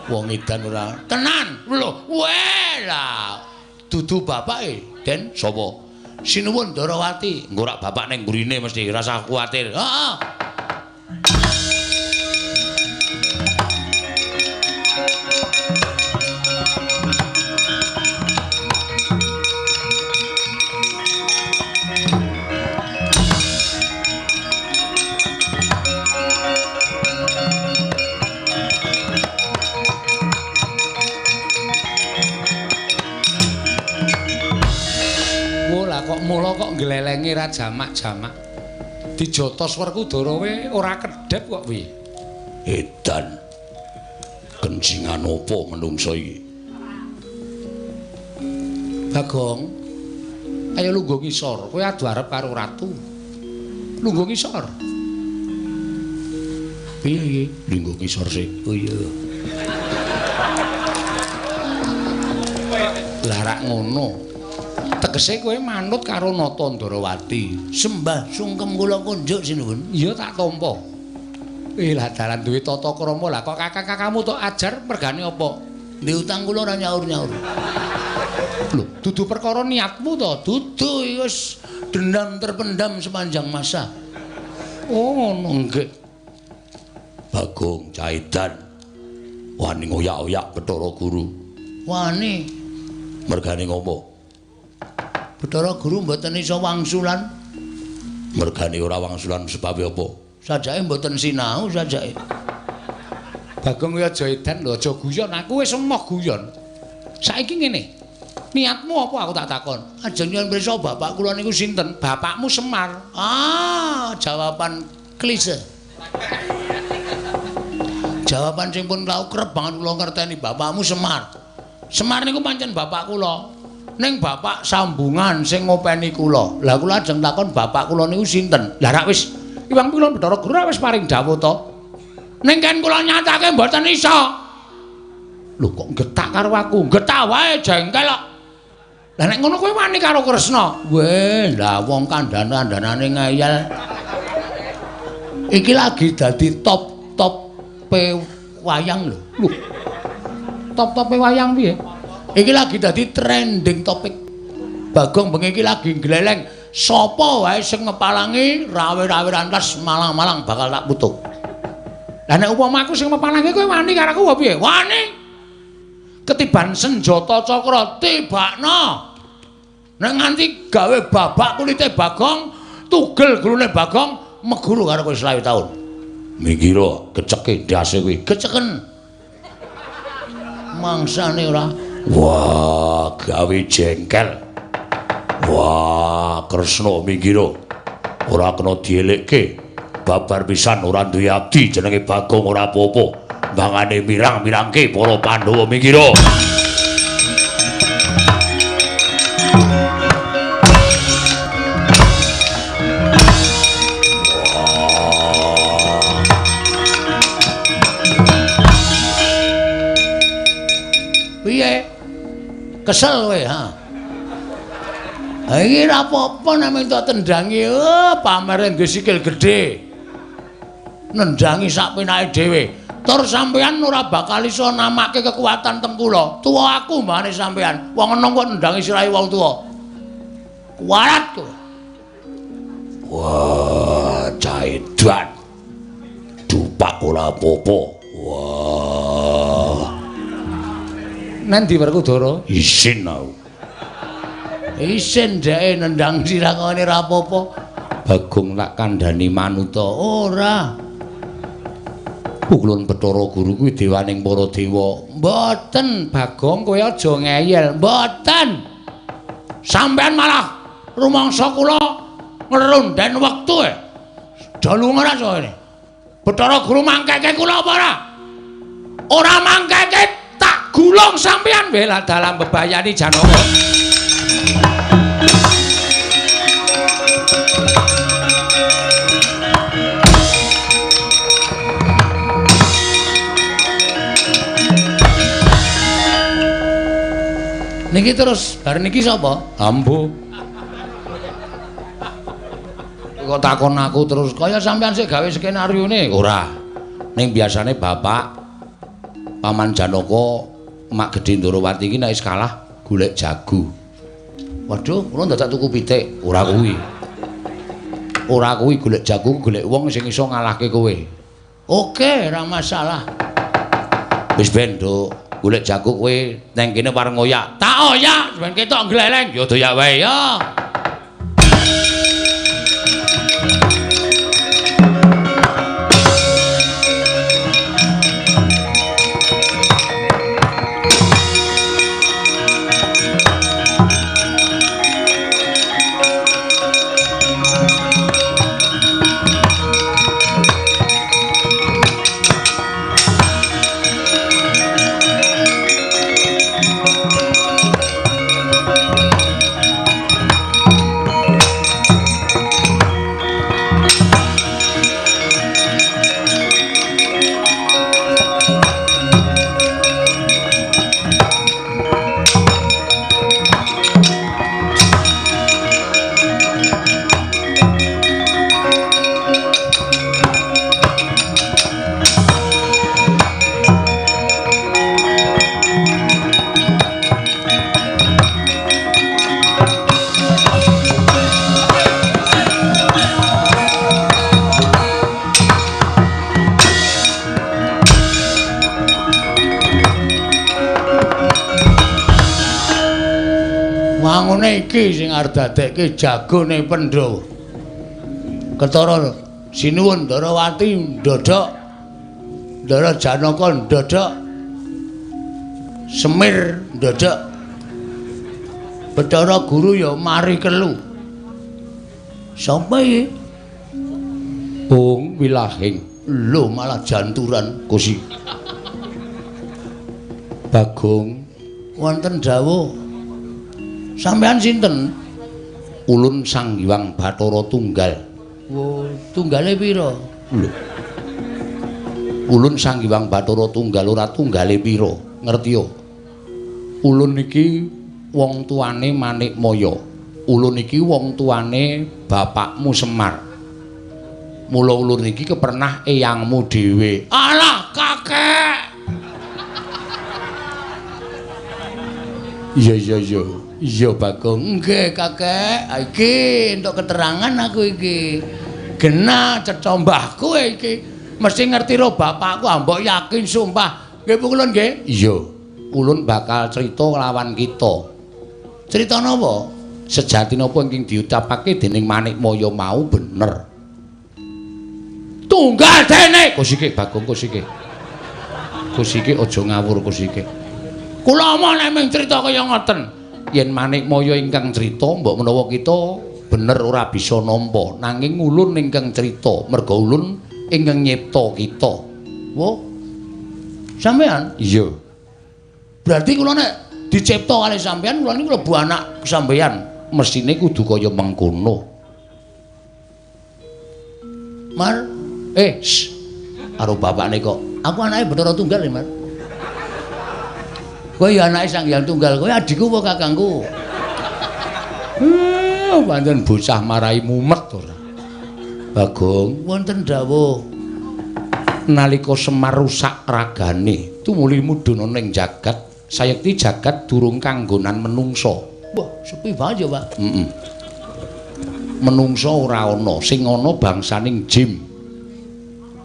Wong edan ora. Tenan. Lho, weh lah. Dudu bapake, Den, sapa? Sinuwun Darawati. Engko rak bapak ning mburine mesti rasa kuwatir. Heeh. Werkudara kok nglelenge ra jamak-jamak. Dijotos Werkudara we ora kedhep kok piye? Edan. Kencingan apa menungso iki? Bagong, ayo lungguh ngisor. Kowe adu arep karo ratu. Lungguh ngisor. Piye iki? Lungguh ngisor sik. Oh iya. Lah rak ngono. Tegese kowe manut karo Nata Ndorowati. Sembah sungkem kula kunjuk sinuwun. Iya tak tampa. Lah dalan duwe tata krama lah kok kakang-kakangmu tok ajar mergane apa? Ndek utang kula ora nyaur-nyaur. Lho, dudu perkara niatmu to? Dudu wis dendam terpendam sepanjang masa. Oh ngono. Nggih. Bagong Caidan wani ngoyak-oyak Bathara Guru. Wani. Mergane ngopo? Bathara Guru mboten iso wangsulan. Mergane ora wangsulan sebabe apa? Sajake mboten sinau sajake. Bagong kowe aja edan lho, aja guyon. Aku wis emoh guyon. Saiki ngene. Niatmu apa aku tak takon? Ajeng nyuwun pirsa bapak kula niku sinten? Bapakmu Semar. Ah, jawaban klise. Jawaban sing pun tau kerep banget kula ngerteni bapakmu Semar. Semar niku pancen bapak kula. Ning bapak sambungan sing ngopeni kula. Lah kula ajeng takon bapak kula niku sinten? Lah rak wis Iwang Pilon Bathara Guru wis paring dawuh to. Ning kan kula nyatake mboten iso. Lho kok getak karo aku? Getak wae jengkel kok. Lah nek ngono kowe wani karo Kresna? Weh, lah wong kandhan-kandhanane ngeyel. Iki lagi dadi top-top pe wayang lho. Lho. Top-top pe wayang piye? Iki lagi dadi trending topik. Bagong bengi iki lagi gleleng. Sapa wae sing ngepalangi rawe-rawe rantas malang-malang bakal tak putuk. Lah nek upama aku sing ngepalangi kowe wani karo aku apa piye? Wani. Ketiban senjata cakra tibakno. Nek nganti gawe babak kulite Bagong, tugel gulune Bagong, meguru karo kowe 25 taun. Minggiro keceke ndase kuwi, keceken. Mangsane ora. Wah, gawe jengkel. Wah, Kresna minggiro. Ora kena dielekke. Babar pisan ora duwe abdi jenenge Bagong ora apa-apa. Mangane mirang-mirangke para Pandhawa minggiro. Piye? Kesel kowe, ha? Ha iki ora apa-apa nek minta tendangi, oh, pamere duwe sikil gedhe. Nendangi sak penake dhewe. Tur sampeyan ora bakal iso namake kekuatan teng kula. Tuwa aku mbane sampeyan. Wong enom kok nendangi sirahe wong tuwa. Kuwarat kowe. Wah, caedan. Dupak ora apa-apa. Wah. Nandi Werkudara? Isin aku. Isin dheke nendang sirah ngene ora apa-apa. Bagong tak kandhani manuta. Ora. Pukulun Bathara Guru kuwi dewaning para dewa. Mboten, Bagong, kowe aja ngeyel. Mboten. Sampeyan malah rumangsa kula ngrunden wektu e. Dalu ora sone. Bathara Guru mangkeke kula apa ora? Ora mangkeke tak gulung sampeyan bela dalam bebayani Janaka. Niki terus bar niki sapa? Ambo. Kok takon aku terus kaya sampean sik gawe skenaryone? Ora. Ning biasane bapak Paman Janaka Mak Gedhe Ndorowati iki nek wis kalah golek jago. Waduh, kula dadak tuku pitik. Ora kuwi. Ora kuwi golek jago, golek wong sing iso ngalahke kowe. Oke, ora masalah. Wis ben, Nduk. Golek jago kowe nang kene pareng oyak. Tak oyak ben ketok gleleng. Ya doyak wae ya. Wangune iki sing arep dadekke jagone Pandhawa. Ketara sinuwun Ndarawati ndodhok. Ndara Janaka ndodhok. Semir ndodhok. Bathara Guru ya mari kelu. Sapa iki? Bung Wilahing. Lho malah janturan Gusti. Bagong wonten dawuh. Sampeyan sinten? Ulun Sang Hyang Bathara Tunggal. Wo, tunggale pira? Lho. Ulun Sang Hyang Bathara Tunggal ora tunggale pira? Ngerti yo. Ulun iki wong tuane Manikmaya. Ulun iki wong tuane bapakmu Semar. Mula ulun iki kepernah eyangmu dhewe. Alah, kakek. Iya iya iya. Iya Bagong. Nggih, kakek. Iki entuk keterangan aku iki. Genah cetha mbahku iki. Mesti ngerti ro bapakku, mbok yakin sumpah. Nggih pukulun nggih? Iya. Ulun bakal crita lawan kita. Crita napa? Sejatine apa ingkang diucapake dening Manikmaya mau bener. Tunggal dene. Kusike Bagong kusike. Kusike aja ngawur kusike. Kula omong nek mung crita kaya ngoten. Yen Manikmaya ingkang crita mbok menawa kita bener ora bisa nampa, nanging ulun ingkang crita merga ulun ingkang nyipta kita. Wo. Sampeyan? Iya. Berarti kula nek dicipta kalih sampeyan, kula niku klebu anak sampeyan. Mesthine kudu kaya mengkono. Mar, karo bapakne kok. Aku anake Bathara Tunggal ya, Mar. Kowe ya anake Sang Hyang Tunggal, kowe adikku apa kakangku? Pancen bocah marai mumet ora. Bagong, wonten dawuh. Nalika Semar rusak ragane, tumuli mudhun ana ing jagat, sayekti jagat durung kanggonan menungsa. Wah, sepi banget ya, Pak. Heeh. Menungsa ora ana, sing ana bangsaning jim.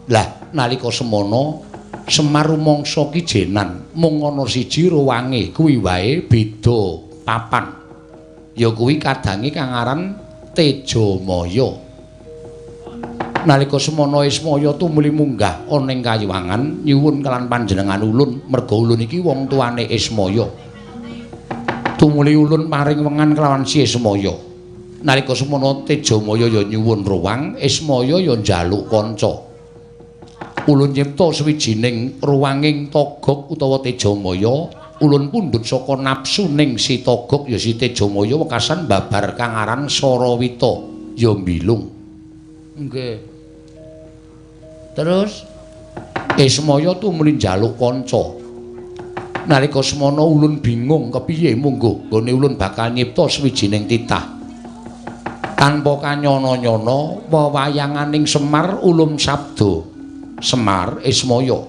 Lah, nalika semono Semar rumangsa kijenan, mung ana siji ruwange, kuwi wae beda papan. Ya kuwi kadange kang aran Tejamaya. Nalika semono Ismaya tumuli munggah ana ing kayuwangan nyuwun kelan panjenengan ulun, merga ulun iki wong tuane Ismaya. Tumuli ulun paring wengan kelawan si Ismaya. Nalika semono Tejamaya ya nyuwun ruwang, Ismaya ya njaluk kanca. Ulun nyipta sawijining ruwanging Togog utawa Tejamaya, ulun pundhut saka nafsuning si Togog ya si Tejamaya wekasan babar kang aran Sarawita ya mbilung. Nggih. Terus Ismaya tumuli njaluk kanca. Nalika semono ulun bingung kepiye mungguh nggone ulun bakal nyipta sawijining titah. Tanpa kanyana-nyana wewayanganing Semar ulun sabda, Semar Ismaya,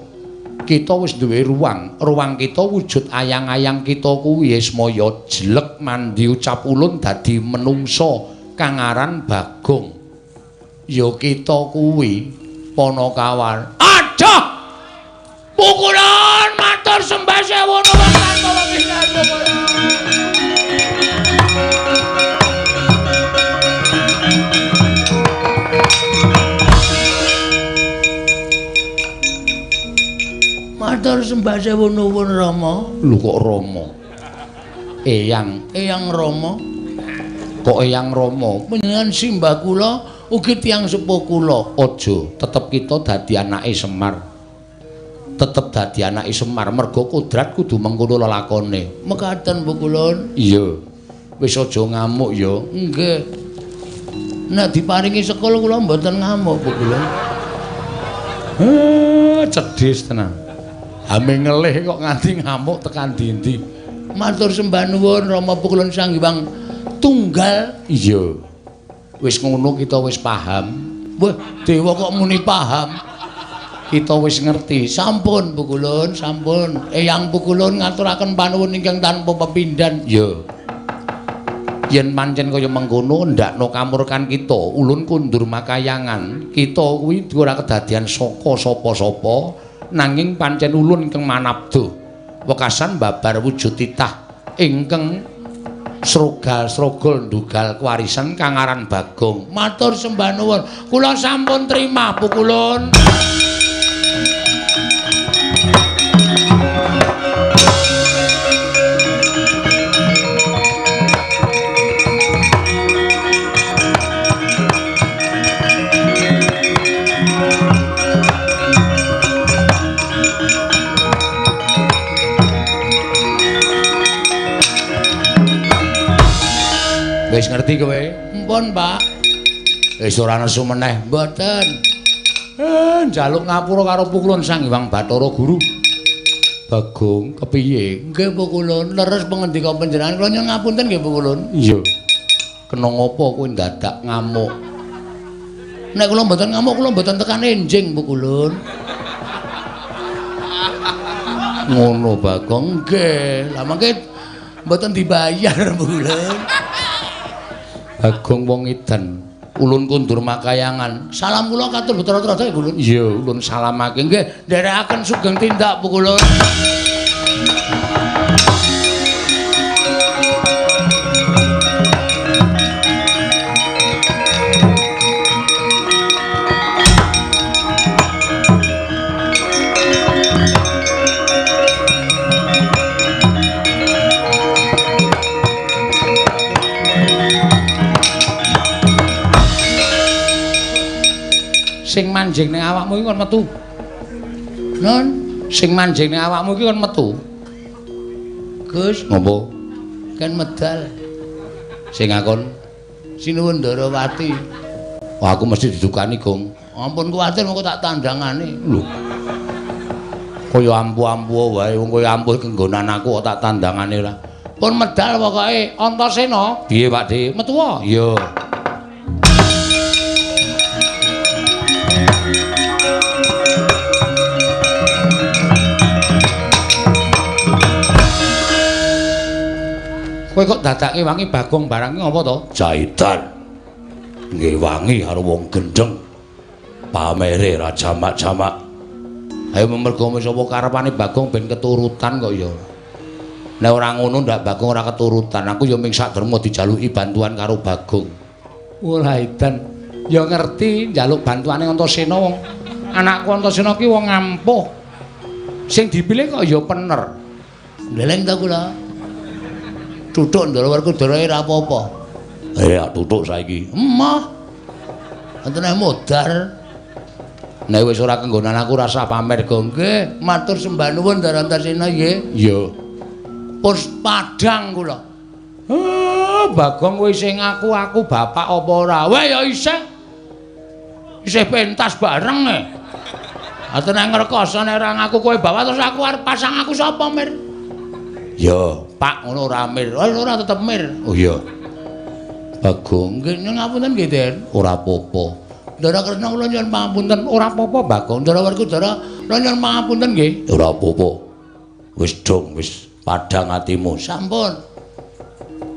kita wis duwe ruang, ruang kita wujud ayang-ayang kita kuwi Ismaya jelek mandi ucap ulun dadi menungsa kang aran Bagong. Ya kita kuwi Panakawan. Aduh! Pukulan matur sembah sewu nuwun tanpa pisan. Matur sembah sewu nuwun Rama. Lho kok Rama? Eyang, Eyang Rama. Kok Eyang Rama? Panjenengan simbah kula ugi tiyang sepuh kula. Aja, tetep kita dadi anake Semar. Tetep dadi anake Semar merga kodrat kudu mengkono lelakone. Mekaten Bu Kulun. Iya. Wis aja ngamuk ya. Nggih. Nek diparingi sekul kula mboten ngamuk Bu Kulun. Cedhis tenan. Ame ngelih kok nganti ngamuk tekan dindi. Matur sembah nuwun Rama Pukulun Sang Hyang Tunggal. Iya. Wis ngono kita wis paham. Wah, dewa kok muni paham. Kita wis ngerti. Sampun Pukulun, sampun. Eyang Pukulun ngaturaken panuwun ingkang tanpa pepindhan. Iya. Yen pancen kaya mengkono ndakno kamurkan kita, ulun kundur makayangan. Kita kuwi ora kedadian saka sapa-sapa. Nanging pancen ulun ingkang manabda wekasan babar wujud titah ingkang Srogal-srogol ndugal kewarisan kang aran Bagong. Matur sembah nuwun. Kula sampun trima pukulun. Wis ngerti kowe? Mpun, Pak. Wis ora nesu meneh. Mboten. Njaluk ngapura karo Pukulun Sang Hyang Bathara Guru. Bagong, kepiye? Nggih, Pukulun. Leres pangendika panjenengan kula nyuwun ngapunten nggih, Pukulun. Iya. Kena ngopo kowe ndadak ngamuk? Nek kula mboten ngamuk, kula mboten tekan enjing, Pukulun. Ngono, Bagong. Nggih. Lah mangke mboten dibayar, Pukulun. Bagong wong edan, ulun kundur makayangan. Salam kula katur Bathara Trada nggih, Ulun. Iya, ulun salamake. Nggih, nderekaken sugeng tindak, Pukulun. Sing manjing ning awakmu iki kon metu. Non, sing manjing ning awakmu iki kon metu. Gus, ngopo? Kan medal. Sing ngakon Sinuwun Ndarawati. Wah, aku mesti didukani, Gong. Ampun kuwatir mengko tak tandangane. Lho. Kaya ampuh-ampuh wae, wong kaya ampuh kenggonan aku kok tak tandangane ora. Pun medal pokoke Antasena. Piye, Pak De? Metu wae. Iya. Kowe kok dadake wangi Bagong barang iki ngapa to? Jaitan. Nggih wangi karo wong gendheng. Pamere ra jamak-jamak. Ayo mergo wis apa karepane Bagong ben keturutan kok ya. Nek ora ngono ndak Bagong ora keturutan. Aku ya ming sak derma dijaluki bantuan karo Bagong. Ora edan. Ya ngerti njaluk bantuane Antasena wong anakku Antasena ki wong ampuh. Sing dipilih kok ya pener. Ndeleng ta kula. Tutuk Ndara Werkudara ora apa-apa. Tutuk saiki. Emoh. Antene modar. Nek wis ora kenggonan aku rasa pamer, Gong. Nggih, matur sembah nuwun Ndara Antasena nggih. Iya. Pun padhang kula. Bagong kowe isih ngaku aku bapak apa ora? Weh ya isih. Isih pentas bareng e. Antene ngrekoso nek ora ngaku kowe bapak terus aku arep pasang aku sapa, Mir? Ya, Pak ngono ora Mir. Ora tetep Mir. Oh iya. Bagong nggih nyuwun ngapunten nggih, Den. Ora apa-apa. Ndara Kresna kula nyuwun pangapunten. Ora apa-apa, Bagong. Ndara Werkudara kula nyuwun pangapunten nggih. Ora apa-apa. Wis dong, wis padhang atimu. Sampun.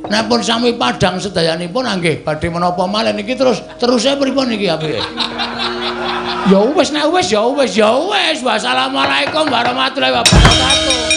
Nek pun sami padhang sedayanipun nggih badhe menapa malih niki terus teruse pripun niki apike? Ya wis nek wis ya wis ya wis. Wassalamualaikum warahmatullahi wabarakatuh.